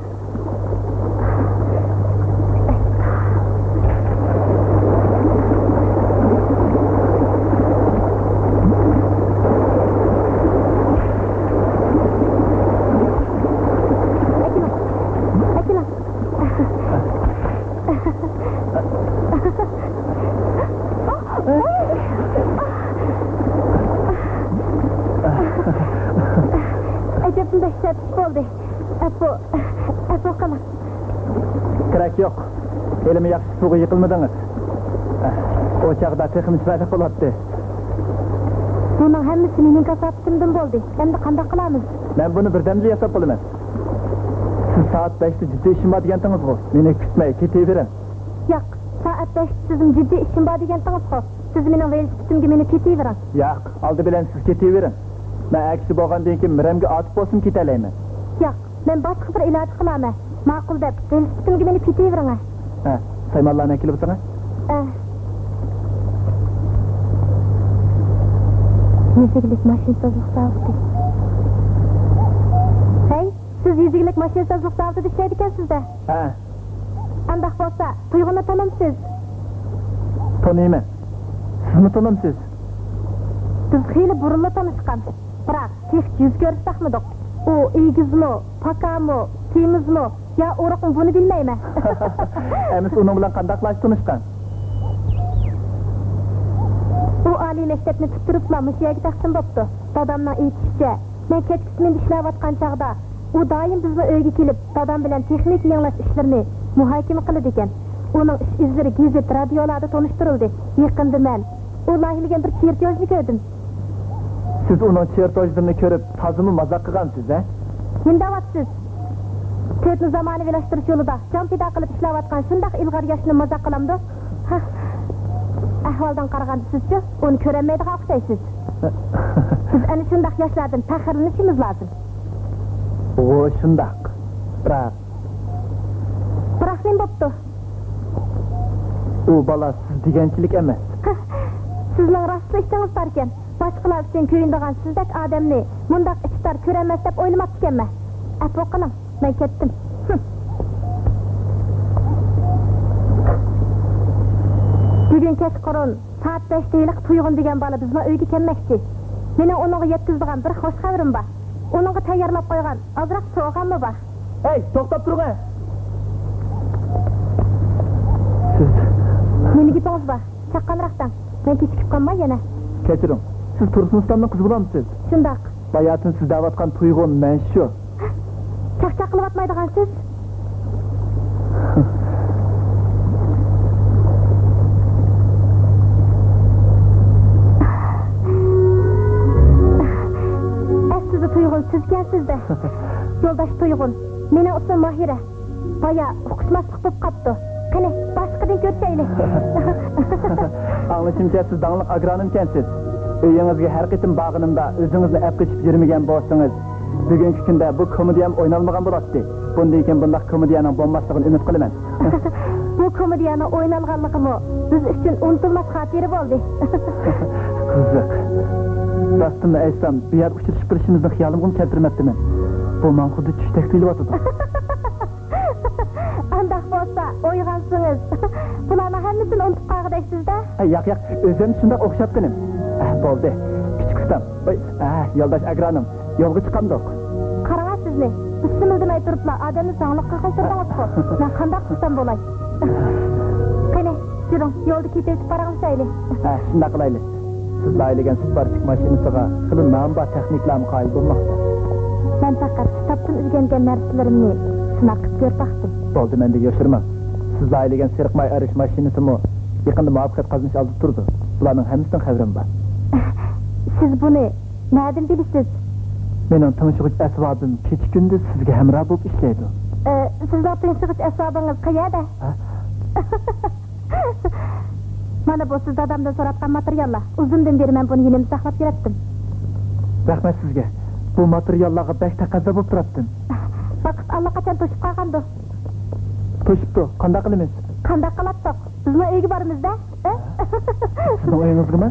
ئەجەبمۇ دەھشەت ئىش بولدى. ئەپۇ، ئەپۇ قىلىڭ. كېرەك يوق. ھېلىمۇ ياخشى سۇغا يىقىلمىدىڭىز. ئۇ چاغدا تېخىمۇ چىرايلىق بولاتتى. بۇنىڭ ھەممىسى مېنىڭ كاساپىتىمدىن بولدى. ئەمدى قانداق قىلىمىز؟ مەن بۇنى بىردەمدىلا ياساپ بولىمەن. سىز سائەت بەشتە جىددىي ئىشىم بار دېگەنتىڭىزغۇ؟ مېنى كۈتمەي كېتىۋېرىڭ. ياق، سائەت بەشتە سىزنىڭ جىددىي ئىشىم بار دېگەنتىڭىزغۇ؟ سىز مېنىڭ ۋېلىسىپىتىمگە مىنىپ كېتىۋېرىڭ. ياق، ئالدى بىلەن سىز كېتىۋېرىڭ. مەن ئەر كىشى بولغاندىن كېيىن مىرەمگە ئاتۇپ بولسىمۇ كېتەلەيمەن. ياق، مەن باشقا بىر ئىلاج قىلامەن. ماقۇل دەپ، ۋېلىسىپىتىمگە مىنىپ كېتىۋېرىڭە. ھە، سايمانلارنى ئەكېلىۋېتىڭە. ئە. يېزا ئىگىلىك ماشىنا سازلىق زاۋۇتى. ھەي، سىز يېزا ئىگىلىك ماشىنا سازلىق زاۋۇتىدا ئىشلەيدىكەنسىز-دە. ھە. ئانداق بولسا، تۇيغۇننى تونۇمسىز؟ تونۇيمەن. سىزمۇ تونۇمسىز؟ بىز خېلى بۇرۇنلا تونۇشقان. بىراق، تېخىچە يۈز كۆرۈشۈپ باقمىدۇق. ئۇ ئېگىزمۇ، پاكامۇ، سېمىزمۇ، يا ئورۇقمۇ، بۇنى بىلمەيمەن. ئەمىسە ئۇنىڭ بىلەن قانداقلاشىپ تونۇشقان؟ ئۇ ئالىي مەكتەپنى پۈتتۈرۈپلا مۇشۇ يەرگە تەقسىم بوپتۇ. دادامنىڭ ئېيتىشىچە، مەن كەچكى سمېندا ئىشلەۋاتقان چاغدا، ئۇ دائىم بىزنىڭ ئۆيگە كېلىپ، دادام بىلەن تېخنىكا يېڭىلاش ئىشلىرىنى مۇھاكىمە قىلىدىكەن. ئۇنىڭ ئىش ئىزلىرى گېزىت، رادىيولاردا تونۇشتۇرۇلدى. يېقىندا مەن ئۇ لايىھىلىگەن بىر چېرتيوژنى كۆردۈم. سىز ئۇنىڭ چېرتيوژلىرىنى كۆرۈپ، تازىمۇ مازاق قىلغانسىز، ھە؟ نېمە دەۋاتىسىز؟ تۆتنى زامانىۋىلاشتۇرۇش يولىدا جان پىدا قىلىپ ئىشلەۋاتقان شۇنداق ئىلغار ياشنى مازاق قىلامدۇ؟ ھە. ئەھۋالدىن قارىغاندا سىزچۇ، ئۇنى كۆرەلمەيدىغان ئوخشايسىز. بىز ئەنە شۇنداق ياشلاردىن پەخىرلىنىشىمىز لازىم. ئۇ شۇنداق. بىراق. بىراق نېمە بوپتۇ؟ ئۇ بالا سىز دېگەنچىلىك ئەمەس. سىزنىڭ راستلا ئىچىڭىز تاركەن. باشقىلار ئۈچۈن كۆيۈنىدىغان سىزدەك ئادەمنى مۇنداق ئىچى تار كۆرەلمەس دەپ ئويلىماپتىكەنمەن. ئەپۇ قىلىڭ، مەن كەتتىم. بۈگۈن كەچقۇرۇن سائەت بەشتە ھېلىقى تۇيغۇن دېگەن بالا بىزنىڭ ئۆيگە كەلمەكچى. مېنىڭ ئۇنىڭغا يەتكۈزىدىغان بىر خوش خەۋىرىم بار. ئۇنىڭغا تەييارلاپ قويغان ئازراق سوغاممۇ بار. ھەي، توختاپ تۇرۇڭ ھە! سىز نېمە گېپىڭىز بار؟ چاققانراق دەڭ. مەن كېچىكىپ قالماي يەنە. كەچۈرۈڭ. سىز تۇرسۇن ئۇستامنىڭ قىزى بولامسىز؟ شۇنداق. باياتىن سىز دەۋاتقان تۇيغۇن مەن شۇ. چاقچاق قىلىۋاتمايدىغانسىز؟ ئەسلىدە تۇيغۇن سىزكەنسىز-دە. يولداش تۇيغۇن. مېنىڭ ئىسمىم ماھىرە. بايا ئۇقۇشماسلىق بولۇپ قاپتۇ. قېنى، باشلىقىدىن كۆرۈشەيلى. ئاڭلىشىمچە، سىز داڭلىق ئاگرونومكەنسىز. ئۆيىڭىزگە ھەر قېتىم بارغىنىمدا ئۆزىڭىزنى ئەپ قېچىپ يۈرمىگەن بولسىڭىز، بۈگۈنكى كۈندە بۇ كومېدىيەم ئوينالمىغان بولاتتى. بۇندىن كېيىن بۇنداق كومېدىيەنىڭ بولماسلىقىنى ئۈمىد قىلىمەن. بۇ كومېدىيەنىڭ ئوينالغانلىقىمۇ بىز ئۈچۈن ئۇنتۇلماس خاتىرە بولدى. قىزىق. راستىنى ئېيتسام، بۇ يەردە ئۇچرىشىپ قېلىشىمىزنى خىيالىمغىمۇ كەلتۈرمەپتىمەن. بۇ ماڭا خۇددى چۈشتەك تۇيۇلۇۋاتىدۇ. ئانداق بولسا، ئويغانسىڭىز، بۇلارنىڭ ھەممىسىنى ئۇنتۇپ قالغۇدەكسىز-دە. ھە، ياق، ياق، ئۆزۈم شۇنداق ئوخشاپتىنىم. ھە، بولدى. كىچىك ئۇستام، ۋاي، ھە، يولداش ئاگرونوم، يولغا چىقامدۇق. قاراڭا سىزنى، ئۇسسىمىلدىمەي تۇرۇپلا ئادەمنى زاڭلىققا قايتۇردىڭىزغۇ. مەن قانداق ئۇستام بولاي؟ قېنى، يۈرۈڭ، يولدا كېتىۋېتىپ پاراڭلىشايلى. ھە، شۇنداق قىلايلى. سىز لايىھىلىگەن سۈت بارچىك ماشىنىسىغا خېلى نامى بار تېخنىكلارمۇ قايىل بولماقتا. مەن پەقەت كىتابتىن ئۆگەنگەن نەرسىلىرىمنى سىناق قىلىپ كۆرۈپ باقتىم. بولدى، مەندىن يوشۇرماڭ. سىز لايىھىلىگەن سېرىق ماي ئايرىش ماشىنىسىمۇ يېقىندا مۇۋەپپەقىيەت قازىنىش ئالدىدا تۇرىدۇ. بۇلارنىڭ ھەممىسىنىڭ خەۋىرىم بار. سىز بۇنى نەدىن بىلىسىز؟ مېنىڭ تىڭشىغۇچ ئەسۋابىم كېچە-كۈندۈز سىزگە ھەمراھ بولۇپ ئىشلەيدۇ. ئە، سىزنىڭ تىڭشىغۇچ ئەسۋابىڭىز قەيەردە؟ ھە؟ مانا بۇ سىز دادامدىن سوراتقان ماتېرىياللار. ئۇزۇندىن بېرى مەن بۇنى يېنىمدا ساقلاپ يۈرەتتىم. رەھمەت سىزگە. بۇ ماتېرىياللارغا بەك تەقەززا بولۇپ تۇراتتىم. ۋاقىت ئاللىقاچان توشۇپ قالغاندۇ. توشۇپتۇ. قانداق قىلىمىز؟ قانداق قىلاتتۇق؟ بىزمۇ ئۆيگە بارىمىز-دە. ھە؟ سىزنىڭ ئۆيىڭىزگىمۇ؟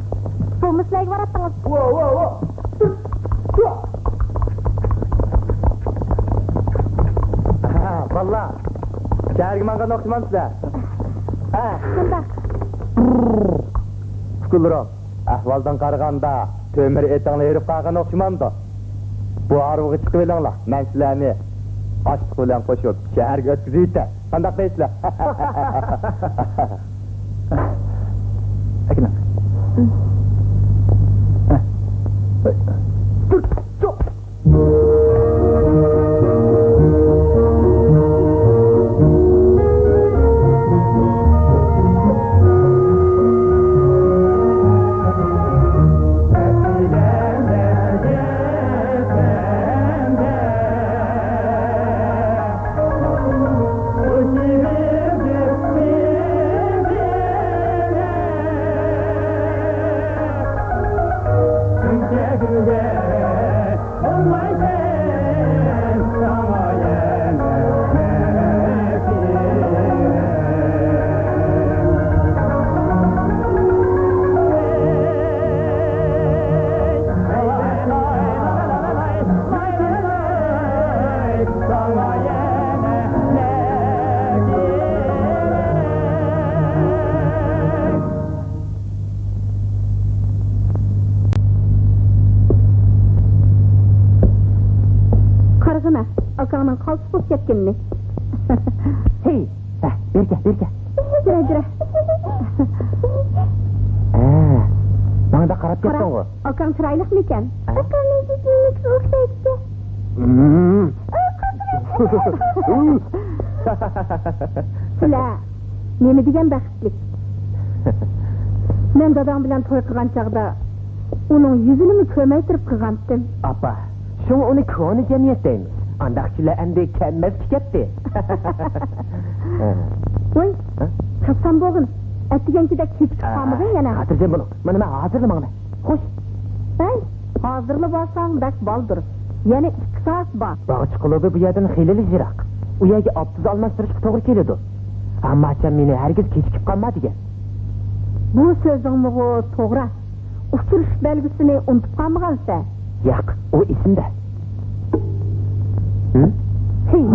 بۇمۇ سىلەرگە باراتتىڭىز. ۋا، ۋا، ۋا. ھە، بالىلار. شەھەرگە ماڭغان ئوخشىمامسىلەر؟ ھە. شۇنداق. ئۇكىلىرىم، ئەھۋالدىن قارىغاندا، تۆمۈر ئېتىڭلار ھېرىپ قالغان ئوخشىمامدۇ؟ بۇ ھارۋىغا چىقىۋېلىڭلار، مەن سىلەرنى ئاشلىق بىلەن قوشۇپ شەھەرگە ئۆتكۈزۈۋېتەي. قانداق دەيسىلەر؟ ئەكېلىڭ. قارىغىنا، ئاكاڭنىڭ قالتىس بولۇپ كەتكىنىنى. ھەي، ھە، بېرىكە، بېرىكە. بېرە، بېرە. ھە، ماڭا قاراپ قارا، كەتتىڭغۇ. ئاكاڭ چىرايلىقمىكەن؟ ھە؟ ئاكامنىڭ يۈزى نېمىگە ئوخشايدىكەن؟ مم. سىلەر نېمە دېگەن بەختلىك. مەن داداڭ بىلەن توي قىلغان چاغدا ئۇنىڭ يۈزىنىمۇ كۆرمەي تۇرۇپ قىلغانتىم. ئاپا، شۇڭا ئۇنى كونا جەمئىيەت دەيمىز. ئانداق كىشىلەر ئەمدى كەلمەس كەتتى. ۋوي، ھە؟ قىلسام بولغىن. ئەتىگەنكىدەك كېچىكىپ قالمىغىن يەنە. خاتىرجەم بولۇڭ. مانا مەن ھازىرلا ماڭىمەن. خوش. ھەي، ھازىرلا بارساڭ بەك بالدۇر. يەنە ئىككى سائەت بار. باغچە كۇلۇبى بۇ يەردىن خېلىلا يىراق. ئۇ يەرگە ئاپتوبۇس ئالماشتۇرۇشقا توغرا كېلىدۇ. ئەمما ئاچام مېنى ھەرگىز كېچىكىپ قالما دېگەن. بۇ سۆزۈڭمۇغۇ توغرا. ئۇچرىشىش بەلگىسىنى ئۇنتۇپ قالمىغانسەن. ياق، ئۇ ئېسىمدە. ھىم؟ ھىم.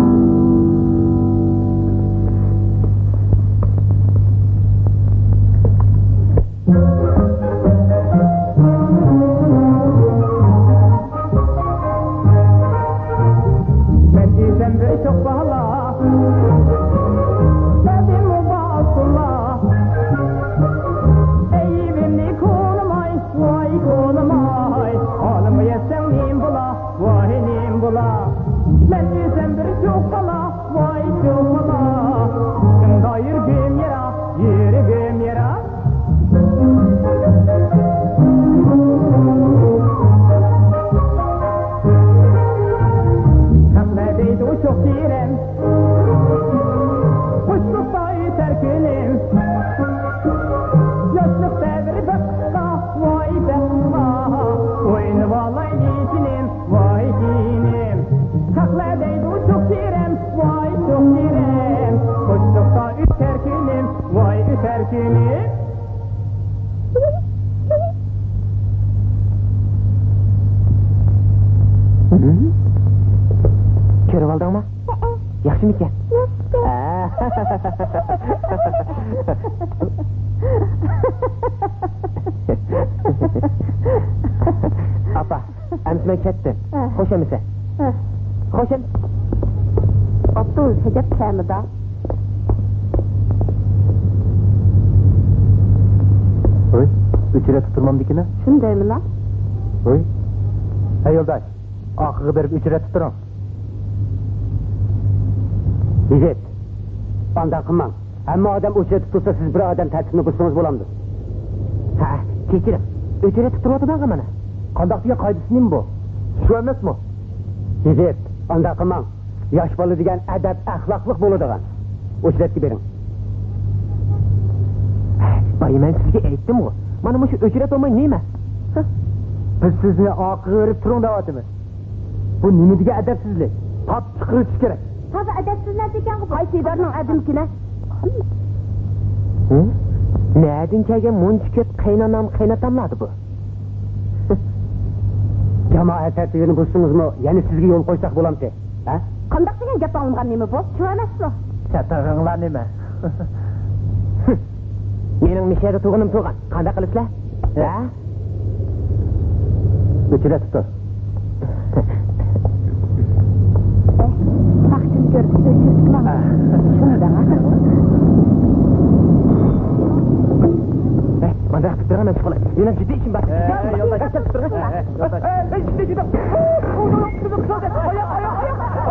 مەن دېسەم بىر شوخ بالا، مەندىمۇ بار ئابدۇللا. ئەيىبىمنى كولىماي، ۋاي كولىماي، ئالىمغا يەتسەڭ نېمە بولا، ۋاي نېمە بولا. مەن دېسەم بىر شوخ بالا، ۋاي شوخ بالا. شۇنداق يۈرگۈم يارا، يۈرگۈم يارا. خەقلەر دەيدۇ شوخ تېرەم، قۇشلۇقتا ئۆتەر كۈنۈم. ياشلىق دەۋرى بەك قىسقا، ۋاي بەك قىسقا. ئوينىۋالايلى جېنىم، ۋاي جېنىم. خەقلەر دەيدۇ شوخ تېرەم، ۋاي شوخ تېرەم. قۇشلۇقتا ئۆتەر كۈنۈم، ۋاي ئۆتەر كۈنۈم. كۆرۈۋالدىڭمۇ؟ ياخشىمىكەن؟ ياخشىكەن. ئاپا، ئەمىسە مەن كەتتىم. ھە. خوش ئەمىسە. ھە. خوش ئەم-، ئاپتوبۇس ھەجەپ كەمىدا. ھوي، ئۆچرەتتە تۇرمامدىكىنە؟ شۇندايمىلا؟ ھوي. ھەي يولداش، ئارقىغا بېرىپ ئۆچرەتتە تۇرۇڭ. يىگىت، ئانداق قىلماڭ. ھەممە ئادەم ئۆچرەتتە تۇرسا، سىز بىر ئادەم تەرتىپنى بۇزسىڭىز بولامدۇ؟ ھە، كەچۈرۈڭ. ئۆچرەتتە تۇرۇۋاتىدىغان مانا. قانداق دېگەن قائىدىسى نېمە بۇ؟ شۇ ئەمەسمۇ؟ يىگىت، ئانداق قىلماڭ. ياش بالا دېگەن ئەدەپ، ئەخلاقلىق بولىدىغان. ئۆچرەتكە بېرىڭ. بايا مەن سىزگە ئېيتتىمغۇ، مانا مۇشۇ ئۆچرەت بولماي نېمە؟ ھە؟ بىز سىزنى ئارقىغا بېرىپ تۇرۇڭ دەۋاتىمىز. بۇ نېمە دېگەن ئەدەپسىزلىك؟ تاپ چىقىرىۋېتىش كېرەك. تازا ئەدەپسىز نەرسە ئىكەنغۇ بۇ. قايسى ئىدارىنىڭ ئادىمىكىنە؟ ھە؟ نەدىن كەلگەن مۇنچە كۆپ قېيىنئانام، قېيىنئاتاملاردى بۇ؟ جامائەت تەرتىپىنى بۇزسىڭىزمۇ، يەنە سىزگە يول قويساق بولامتى؟ ھە؟ قانداق دېگەن گەپ ئاڭلىمىغان نېمە بۇ؟ كىم ئەمەسمۇ؟ چاتىقىڭلار نېمە؟ مېنىڭ مىشەدە تۇرغىنىم تۇرغان. قانداق قىلىسىلەر؟ ھە؟ ئۆچۈرۈۋېتىپتۇ. ساقچىنى كۆرۈپ ئۆچۈرۈپ ماڭا. شۇنى دەڭا. ھە، مانداق تۇرغان ئەمەس قىلىپ. مېنىڭ جىددىي ئىشىم بار. ھە، يولداش. مانداق تۇرغان. ھە، ھە، يولداش. ھە، ھە، جىددىي، جىددىي. ئاياق، ئاياق، ئاياق،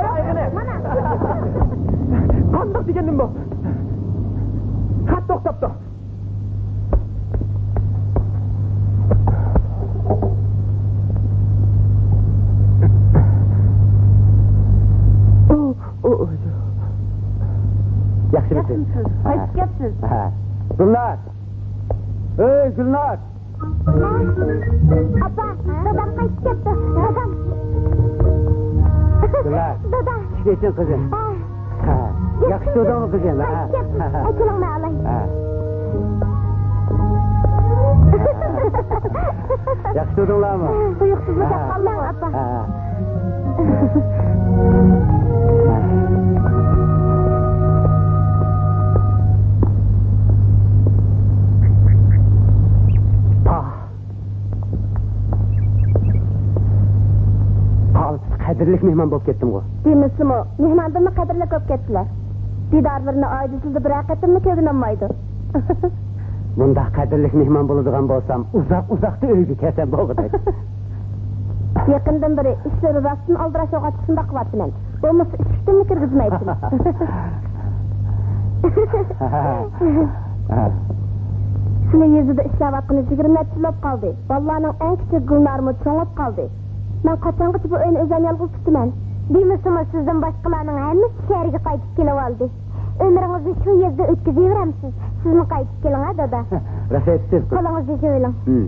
ئاياق. مانا. قانداق دېگەندىم بۇ؟ خەت توختاپتۇ. ياخشىمۇسىز؟ ياخشىمۇسىز؟ قايتىپ كەپسىز. ھە. گۈلنار! ئۆي، گۈلنار! ئاپا، دادام قايتىپ كەپتۇ. دادام. گۈلنار! دادا! ئىشىكنى ئېچىڭ، قىزىم. ھە. ھە. ياخشى تۇردۇڭمۇ، قىزىم؟ ھە. ئەكېلىڭ، مەن ئالاي. ھە. ياخشى تۇردۇڭلارمۇ؟ تۇيۇقسىزلا ھە. كەپ قالدىڭ، ئاپا. ھە. پاھ. قالتىس قەدىرلىك مېھمان بولۇپ كەتتىمغۇ؟ دېمىسىمۇ، مېھماندىنمۇ قەدىرلىك بولۇپ كەتتىلەر. دىدارلىرىنى ئايدا يىلدا بىرەر قېتىممۇ كۆرگىلى بولمايدۇ. بۇنداق قەدىرلىك مېھمان بولىدىغان بولسام، ئۇزاق-ئۇزاقتا ئۆيگە كەلسەم بولغۇدەك. يېقىندىن بېرى ئىشلىرى راستتىن ئالدىراش بولغاچقا شۇنداق قىلىۋاتىمەن. بولمىسا ئىشىكتىنمۇ كىرگۈزمەيتتىم. سىلى يېزىدا ئىشلەۋاتقىنى يىگىرمە نەچچە يىل بولۇپ قالدى. بالىلارنىڭ ئەڭ كىچىكى گۈلنارمۇ چوڭ بولۇپ قالدى. مەن قاچانغىچە بۇ ئۆينى ئۆزۈم يالغۇز تۇتىمەن؟ دېمىسىمۇ، سىزدىن باشقىلارنىڭ ھەممىسى شەھەرگە قايتىپ كېلىۋالدى. ئۆمرىڭىزنى شۇ يېزىدا ئۆتكۈزۈۋېرەمسىز. سىزمۇ قايتىپ كېلىڭ ھە، دادا. راست ئېيتىپسىز، قىز. قولىڭىزنى يۇيۇۋېلىڭ. ھىم.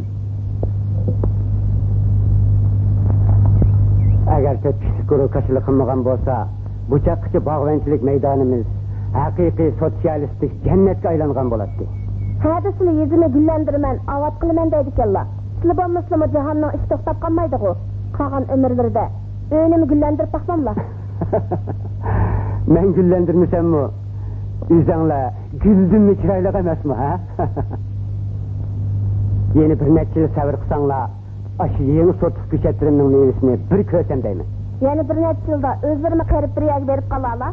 ئەگەر تۆت كىشىلىك گۇرۇھ كاشىلىق قىلمىغان بولسا، بۇ چاغقىچە باغۋەنچىلىك مەيدانىمىز ھەقىقىي سوتسىيالىستىك جەننەتكە ئايلانغان بولاتتى. ھە دېسىلە يېزىنى گۈللەندۈرىمەن، ئاۋات قىلىمەن دەيدىكەنلا. سىلى بولمىسىلىمۇ جاھاننىڭ ئىشى توختاپ قالمايدىغۇ. قالغان ئۆمۈرلىرىدە ئۆينىمۇ گۈللەندۈرۈپ باقماملا؟ مەن گۈللەندۈرمىسەممۇ، ئۆزەڭلار گۈلدىنمۇ چىرايلىق ئەمەسمۇ، ھە؟ يەنە بىر نەچچە يىل سەۋر قىلساڭلار، ئاشۇ يېڭى سورتلۇق كۆچەتلىرىمنىڭ مېۋىسىنى بىر كۆرسەم دەيمەن. يەنە بىر نەچچە يىلدا ئۆزلىرىمۇ قېرىپ بىر يەرگە بېرىپ قالارلا.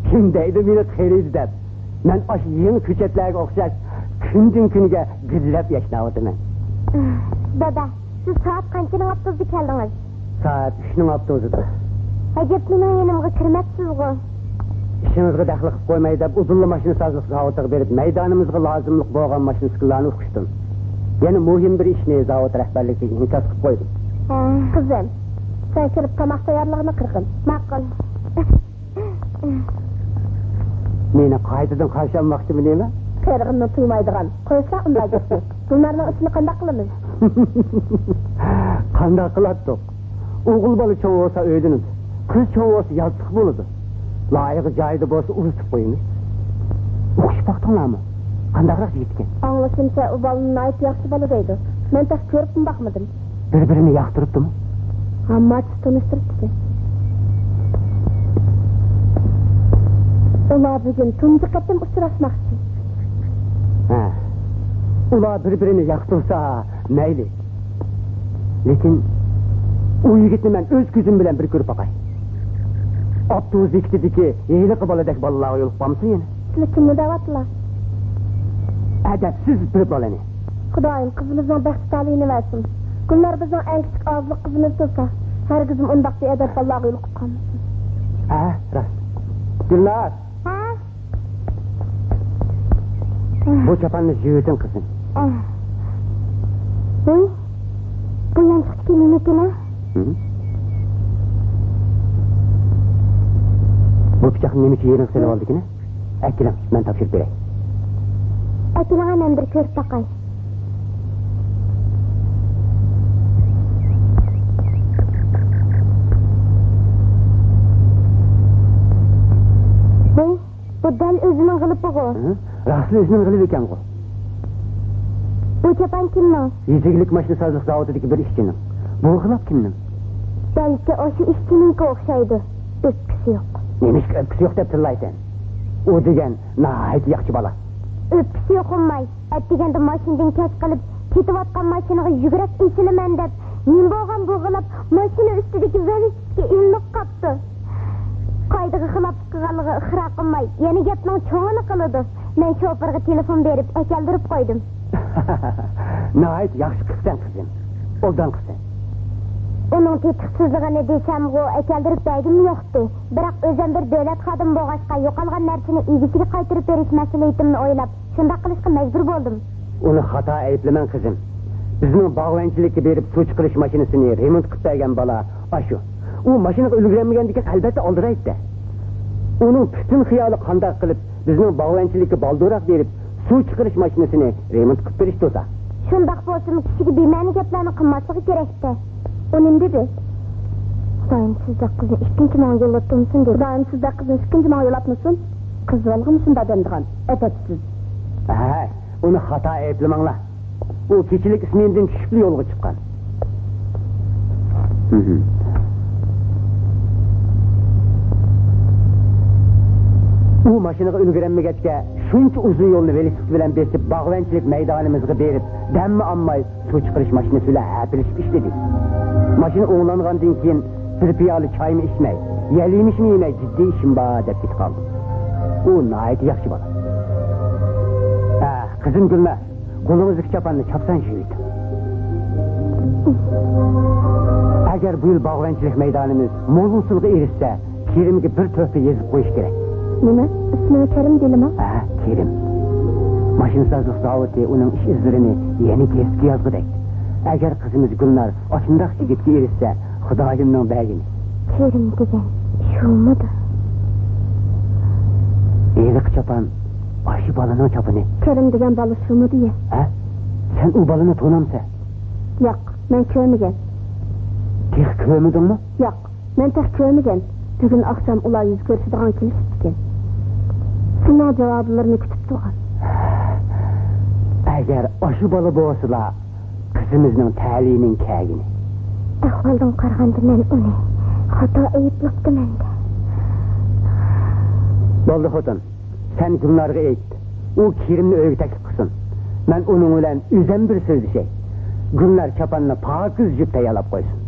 كىم دەيدۇ مېنى قېرىيدۇ دەپ؟ مەن ئاشۇ يېڭى كۆچەتلەرگە ئوخشاش كۈندىن كۈنگە گۈللەپ ياشناۋاتىمەن. دادا، سىز سائەت قانچىنىڭ ئاپتوبۇسىدا كەلدىڭىز؟ سائەت ئۈچنىڭ ئاپتوبۇسىدا. ئەجەب مېنىڭ يېنىمغا كىرمەپسىزغۇ؟ ئىشىڭىزغا دەخلى قىلىپ قويماي دەپ ئۇدۇللا ماشىنا سازلىق زاۋۇتىغا بېرىپ مەيدانىمىزغا لازىملىق بولغان ماشىنىسىكىلارنى ئۇقۇشتۇم. يەنە مۇھىم بىر ئىشنى زاۋۇت رەھبەرلىكىگە ئىنكاس قىلىپ قويدۇم. ھە. قىزىم، سەن كىرىپ تاماق تەييارلىغىنى قىلغىن. ماقۇل. مېنى قايتىدىن قارشى ئالماقچىمۇ نېمە؟ قېرىغىنىنى تۇيمايدىغان. قويسا ئۇنداق گەپنى. گۈلنارنىڭ ئىشىنى قانداق قىلىمىز؟ قانداق قىلاتتۇق؟ ئوغۇل بالا چوڭ بولسا ئۆيلىنىدۇ. قىز چوڭ بولسا ياتلىق بولىدۇ. لايىقى جايىدا بولسا ئۇزىتىپ قويىمىز. ئۇقۇشۇپ باقتىڭلارمۇ؟ قانداقراق يىگىت ئىكەن؟ ئاڭلىشىمچە، ئۇ بالىنى ناھايىتى ياخشى بالا دەيدۇ. مەن تېخى كۆرۈپمۇ باقمىدىم. بىر-بىرىنى ياقتۇرۇپتىمۇ؟ ئامما تونۇشتۇرۇپتىكەن. ئۇلار بۈگۈن تۇنجى قېتىم ئۇچراشماقچى. ھە. ئۇلار بىر-بىرىنى ياقتۇرسا مەيلى. لېكىن ئۇ يىگىتنى مەن ئۆز كۆزۈم بىلەن بىر كۆرۈپ باقاي. ئاپتوبۇس بېكىتىدىكى ھېلىقى بالىدەك بالىلارغا يولۇقۇپ قالمىسۇن يەنە. سىلى كىمنى دەۋاتىلا؟ ئەدەپسىز بىر بالىنى. خۇدايىم قىزىمىزنىڭ بەختى تالىيىنى بەرسۇن. گۈلنار بىزنىڭ ئەڭ كىچىك ئازلىق قىزىمىز تۇرسا، ھەرگىزمۇ ئۇنداق بىئەدەپ بالىلارغا يولۇقۇپ قالمىسۇن. ھە، راست. گۈلنار! ھە؟ بۇ چاپاننى يۇيۇۋېتىڭ، قىزىم. ھوي، بۇ يانچۇقتىكى نېمىكىن ھە؟ ھە؟ بۇ پىچاقنى نېمە ئۈچۈن يېرىڭغا سېلىۋالدىكىن ھە؟ ئەكېلىڭ، مەن تاپشۇرۇپ بېرەي. ئەكېلىڭە، مەن بىر كۆرۈپ باقاي. بۇ دەل ئۆزىنىڭ غىلىپىغۇ. ھە؟ راستلا ئۆزىنىڭ غىلىپى ئىكەنغۇ. بۇ چاپان كىمنىڭ؟ يېزا ئىگىلىك ماشىنا سازلىق زاۋۇتىدىكى بىر ئىشچىنىڭ. بۇ غىلاپ كىمنىڭ؟ بەلكى ئاشۇ ئىشچىنىڭكى ئوخشايدۇ. ئۆپكىسى يوق. نېمىشقا ئۆپكىسى يوق دەپ تىللايسەن؟ ئۇ دېگەن ناھايىتى ياخشى بالا. ئۆپكىسى يوق ئۇمماي. ئەتىگەندە ماشىنىدىن كەچ قېلىپ، كېتىۋاتقان ماشىنىغا يۈگۈرۈپ ئېسىلىمەن دەپ، نېمە بولغان بۇ غىلاپ ماشىنا ئۈستىدىكى ۋېلىسىپىتكە ئىلىنىپ قاپتۇ. قائىدىگە خىلاپلىق قىلغانلىقىغا ئىقرار قىلماي، يەنە گەپنىڭ چوڭىنى قىلىدۇ. مەن شوپۇرغا تېلېفون بېرىپ، ئەكەلدۈرۈپ قويدۇم. ناھايىتى ياخشى قىپسەن، قىزىم. ئوبدان قىپسەن. ئۇنىڭ تېتىقسىزلىقىنى دېسەمغۇ، ئەكەلدۈرۈپ بەرگۈم يوقتى. بىراق ئۆزۈم بىر دۆلەت خادىمى بولغاچقا، يوقالغان نەرسىنى ئىگىسىگە قايتۇرۇپ بېرىش مەسئۇلىيىتىمنى ئويلاپ، شۇنداق قىلىشقا مەجبۇر بولدۇم. ئۇنى خاتا ئەيىبلىمەڭ، قىزىم. بىزنىڭ باغۋەنچىلىككە بېرىپ سۇ چىقىرىش ماشىنىسىنى رېمونت قىلىپ بەرگەن بالا ئاشۇ. ئۇ ماشىنىغا ئۈلگۈرەلمىگەندىكىن، ئەلۋەتتە ئالدىرايتتى. ئۇنىڭ پۈتۈن خىيالى قانداق قىلىپ بىزنىڭ باغۋەنچىلىككە بالدۇرراق بېرىپ سۇ چىقىرىش ماشىنىسىنى رېمونت قىلىپ بېرىش تۇرسا. شۇنداق بولسىمۇ، كىشىگە بىمەنە گەپلەرنى قىلماسلىقى كېرەكتى. ئۇ نېمە دېدى؟ خۇدايىم سىزدەك قىزنى ئىككىنچى ماڭا يوللاتمىسۇن دېدى. خۇدايىم سىزدەك قىزنى ئىككىنچى ماڭا يولاتمىسۇن. قىز بالىغىمۇ شۇنداق دەمدىغان، ئەدەپسىز. ھەي، ئۇنى خاتا ئەيىبلىمەڭلار. ئۇ كېچىلىك ئىسمېنىدىن چۈشۈپلا يولغا چىققان. ئۇ ماشىنىغا ئۈلگۈرەلمىگەچكە، شۇنچە ئۇزۇن يولنى ۋېلىسىپىت بىلەن بېسىپ، باغۋەنچىلىك مەيدانىمىزغا بېرىپ، دەممۇ ئالماي سۇ چىقىرىش ماشىنىسى بىلەن ھەپىلىشىپ ئىشلىدى. ماشىنا ئوڭلانغاندىن كېيىن بىر پىيالە چايمۇ ئىچمەي، يەل يېمىشمۇ يېمەي، جىددىي ئىشىم بار دەپ كېتىپ قالدى. ئۇ ناھايىتى ياخشى بالا. ھە، قىزىم گۈلنار، قولىڭىزدىكى چاپاننى چاپسان يۇيۇۋېتىڭ. ئەگەر بۇ يىل باغۋەنچىلىك مەيدانىمىز مول ھوسۇلغا ئېرىشسە، كېرىمگە بىر تۆھپە يېزىپ قويۇش كېرەك. نېمە؟ ئىسمى كېرىم دېيىلىمۇ؟ ھە، كېرىم. ماشىنىسازلىق زاۋۇتى ئۇنىڭ ئىش ئىزلىرىنى يەنە گېزىتكە يازغۇدەك. ئەگەر قىزىمىز گۈلنار ئاشۇنداق يىگىتكە ئېرىشسە، خۇدايىمنىڭ بەرگىنى. كېرىم دېگەن شۇمىدۇ؟ ھېلىقى چاپان ئاشۇ بالىنىڭ چاپىنى. كېرىم دېگەن بالا شۇمىدۇ يە؟ ھە؟ سەن ئۇ بالىنى تونامسەن؟ ياق، مەن كۆرمىگەن. تېخى كۆرمىدىڭمۇ؟ ياق، مەن تېخى كۆرمىگەن. بۈگۈن ئاخشام ئۇلار يۈز كۆرۈشىدىغان كېلىشىپتىكەن. سېنىڭ جاۋابلىرىنى كۈتۈپ تۇرغان. ئەگەر ئاشۇ بالا بولسىلا، قىزىمىزنىڭ تەلىيىنىڭ كەگىنى. ئەھۋالدىن قارىغاندا مەن ئۇنى خاتا ئەيىبلەپتىمەن-دە. بولدى خوتۇن، سەن گۈلنارغا ئېيت، ئۇ كېرىمنى ئۆيگە تەكلىپ قىلسۇن. مەن ئۇنىڭ بىلەن ئۆزۈم بىر سۆزلىشەي. گۈلنار چاپاننى پاكىز يۇيۇپ تەييارلاپ قويسۇن.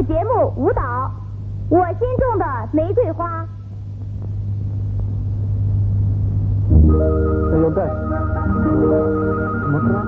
节目舞蹈，我心中的玫瑰花。哎，有带。怎么了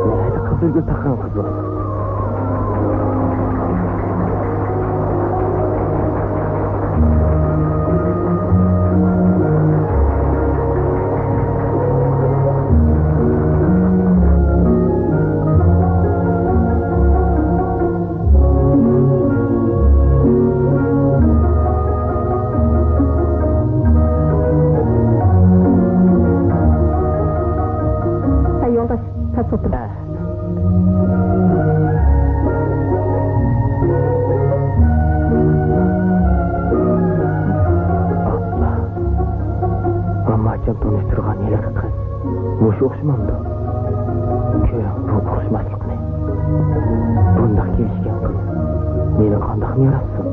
？ناھايىتى قىزىلگۈل تاقىغان قىز بۇ. ھەي، يولداش، تەس بولۇپ تۇر. ئاللا. ئامماجان تونۇشتۇرغان ھېلىقى قىز مۇشۇ ئوخشىمامدۇ؟ كۆرۈڭ بۇ ئوخشىماسلىقنى. بۇنداق كېلىشكەن قىز مېنى قانداقمۇ ياراتسۇن؟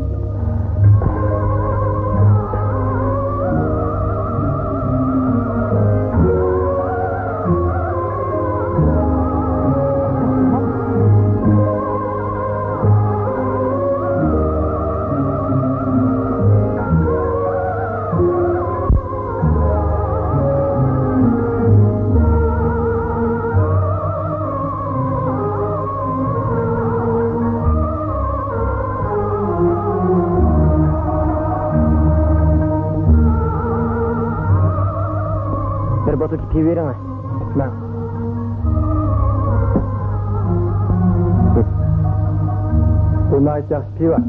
بىر بوتۇلكا پىۋا بېرىڭە. ماڭا. بۇ ناھايىتى ياخشى پىۋا.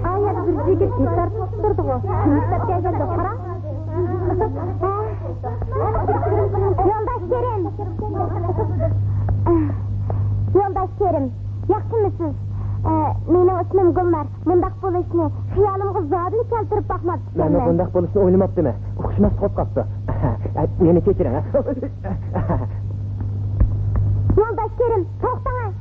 ئايەت بىر يىگىت ئىشتار تۇتۇپ تۇردىغۇ. مەكتەپكە كەلگەندە قاراڭ. يولداش كېرىم. يولداش كېرىم، ياخشىمۇسىز؟ ئە، مېنىڭ ئىسمىم گۈلنار. مۇنداق بولۇشنى خىيالىمغا زادىلا كەلتۈرۈپ باقماپتىكەنمەن. مەنمۇ بۇنداق بولۇشنى ئويلىماپتىمەن. ئۇقۇشماسلىق بولۇپ قاپتۇ. مېنى كەچۈرۈڭ. يولداش كېرىم، توختاڭ.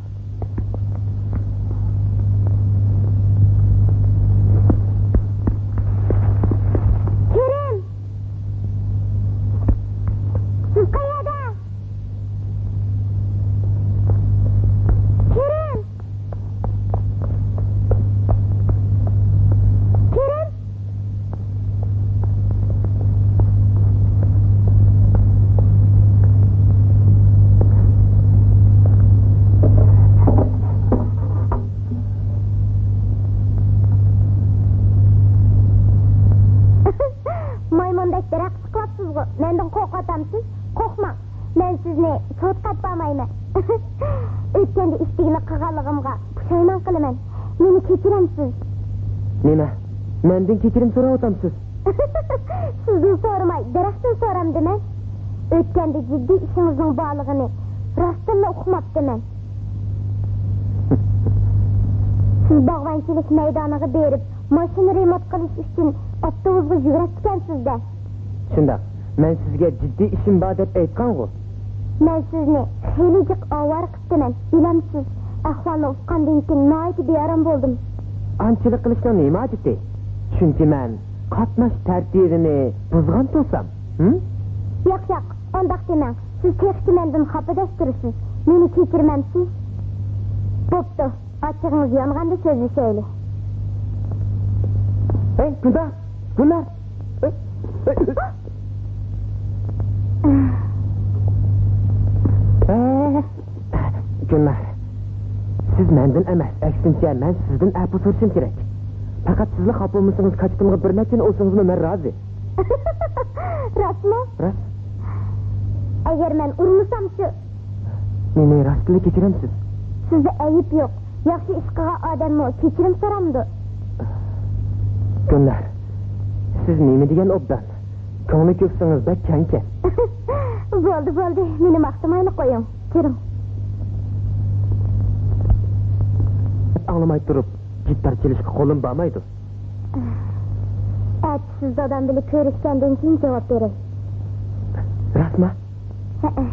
كېرىم! سىز قەيەردە؟ كېرىم! كېرىم! مايمۇندەك دەرەخ سىقىۋاپسىزغۇ، مەندىن قورقۇۋاتامسىز؟ قورقماڭ، مەن سىزنى سوتقا ئەپ بارمايمەن. ئۆتكەندە ئىتتىكىنى قىلغانلىقىمغا پۇشايمان قىلىمەن. مېنى كەچۈرەمسىز؟ نېمە؟ مەندىن كەچۈرۈم سوراۋاتامسىز؟ سىزدىن سورىماي، دەرەختىن سورامدىمەن. ئۆتكەندە جىددىي ئىشىڭىزنىڭ بارلىقىنى راستتىنلا ئۇقماپتىمەن. سىز باغۋەنچىلىك مەيدانىغا بېرىپ، ماشىنا رېمونت قىلىش ئۈچۈن ئاپتوبۇسقا يۈگۈرەتتىكەنسىز-دە. شۇنداق. مەن سىزگە جىددىي ئىشىم بار دەپ ئېيتقانغۇ. مەن سىزنى خېلى جىق ئاۋارە قىپتىمەن، بىلەمسىز؟ ئەھۋالنى ئۇققاندىن كېيىن ناھايىتى بىئارام بولدۇم. ئانچىلىق قىلىشنىڭ نېمە ھاجىتى؟ چۈنكى مەن قاتناش تەرتىپىنى بۇزغان تۇرسام، ھىم؟ ياق، ياق، ئانداق دېمەڭ. سىز تېخىچە مەندىن خاپىدەك تۇرىسىز. مېنى كەچۈرمەمسىز؟ بوپتۇ. ئاچچىقىڭىز يانغاندا سۆزلىشەيلى. ھەي، گۈلنار! گۈلنار! ھەي، ھەي، ھەي. ھەي، گۈلنار، سىز مەندىن ئەمەس، ئەكسىنچە، مەن سىزدىن ئەپۇ سورىشىم كېرەك. پەقەت سىزلا خاپا بولمىسىڭىز، كاچىتىمغا بىر نەچچىنى ئۇرسىڭىزمۇ مەن رازى. راستمۇ؟ راست. ئەگەر مەن ئۇرمىسامچۇ؟ مېنى راستلا كەچۈرەمسىز؟ سىزدە ئەيىب يوق. ياخشى ئىش قىلغان ئادەممۇ كەچۈرۈم سورامدۇ؟ گۈلنار، سىز نېمە دېگەن ئوبدان. كۆڭلى كۆكسىڭىز بەك كەڭكەن. بولدى، بولدى، مېنى ماختىمايلا قويۇڭ. كىرىڭ. ئاڭلىماي تۇرۇپ گىتار چېلىشقا قولۇم بارمايدۇ. ئەتە سىز دادام بىلەن كۆرۈشكەندىن كېيىن جاۋاب بېرەي. راستما؟ ھەئە.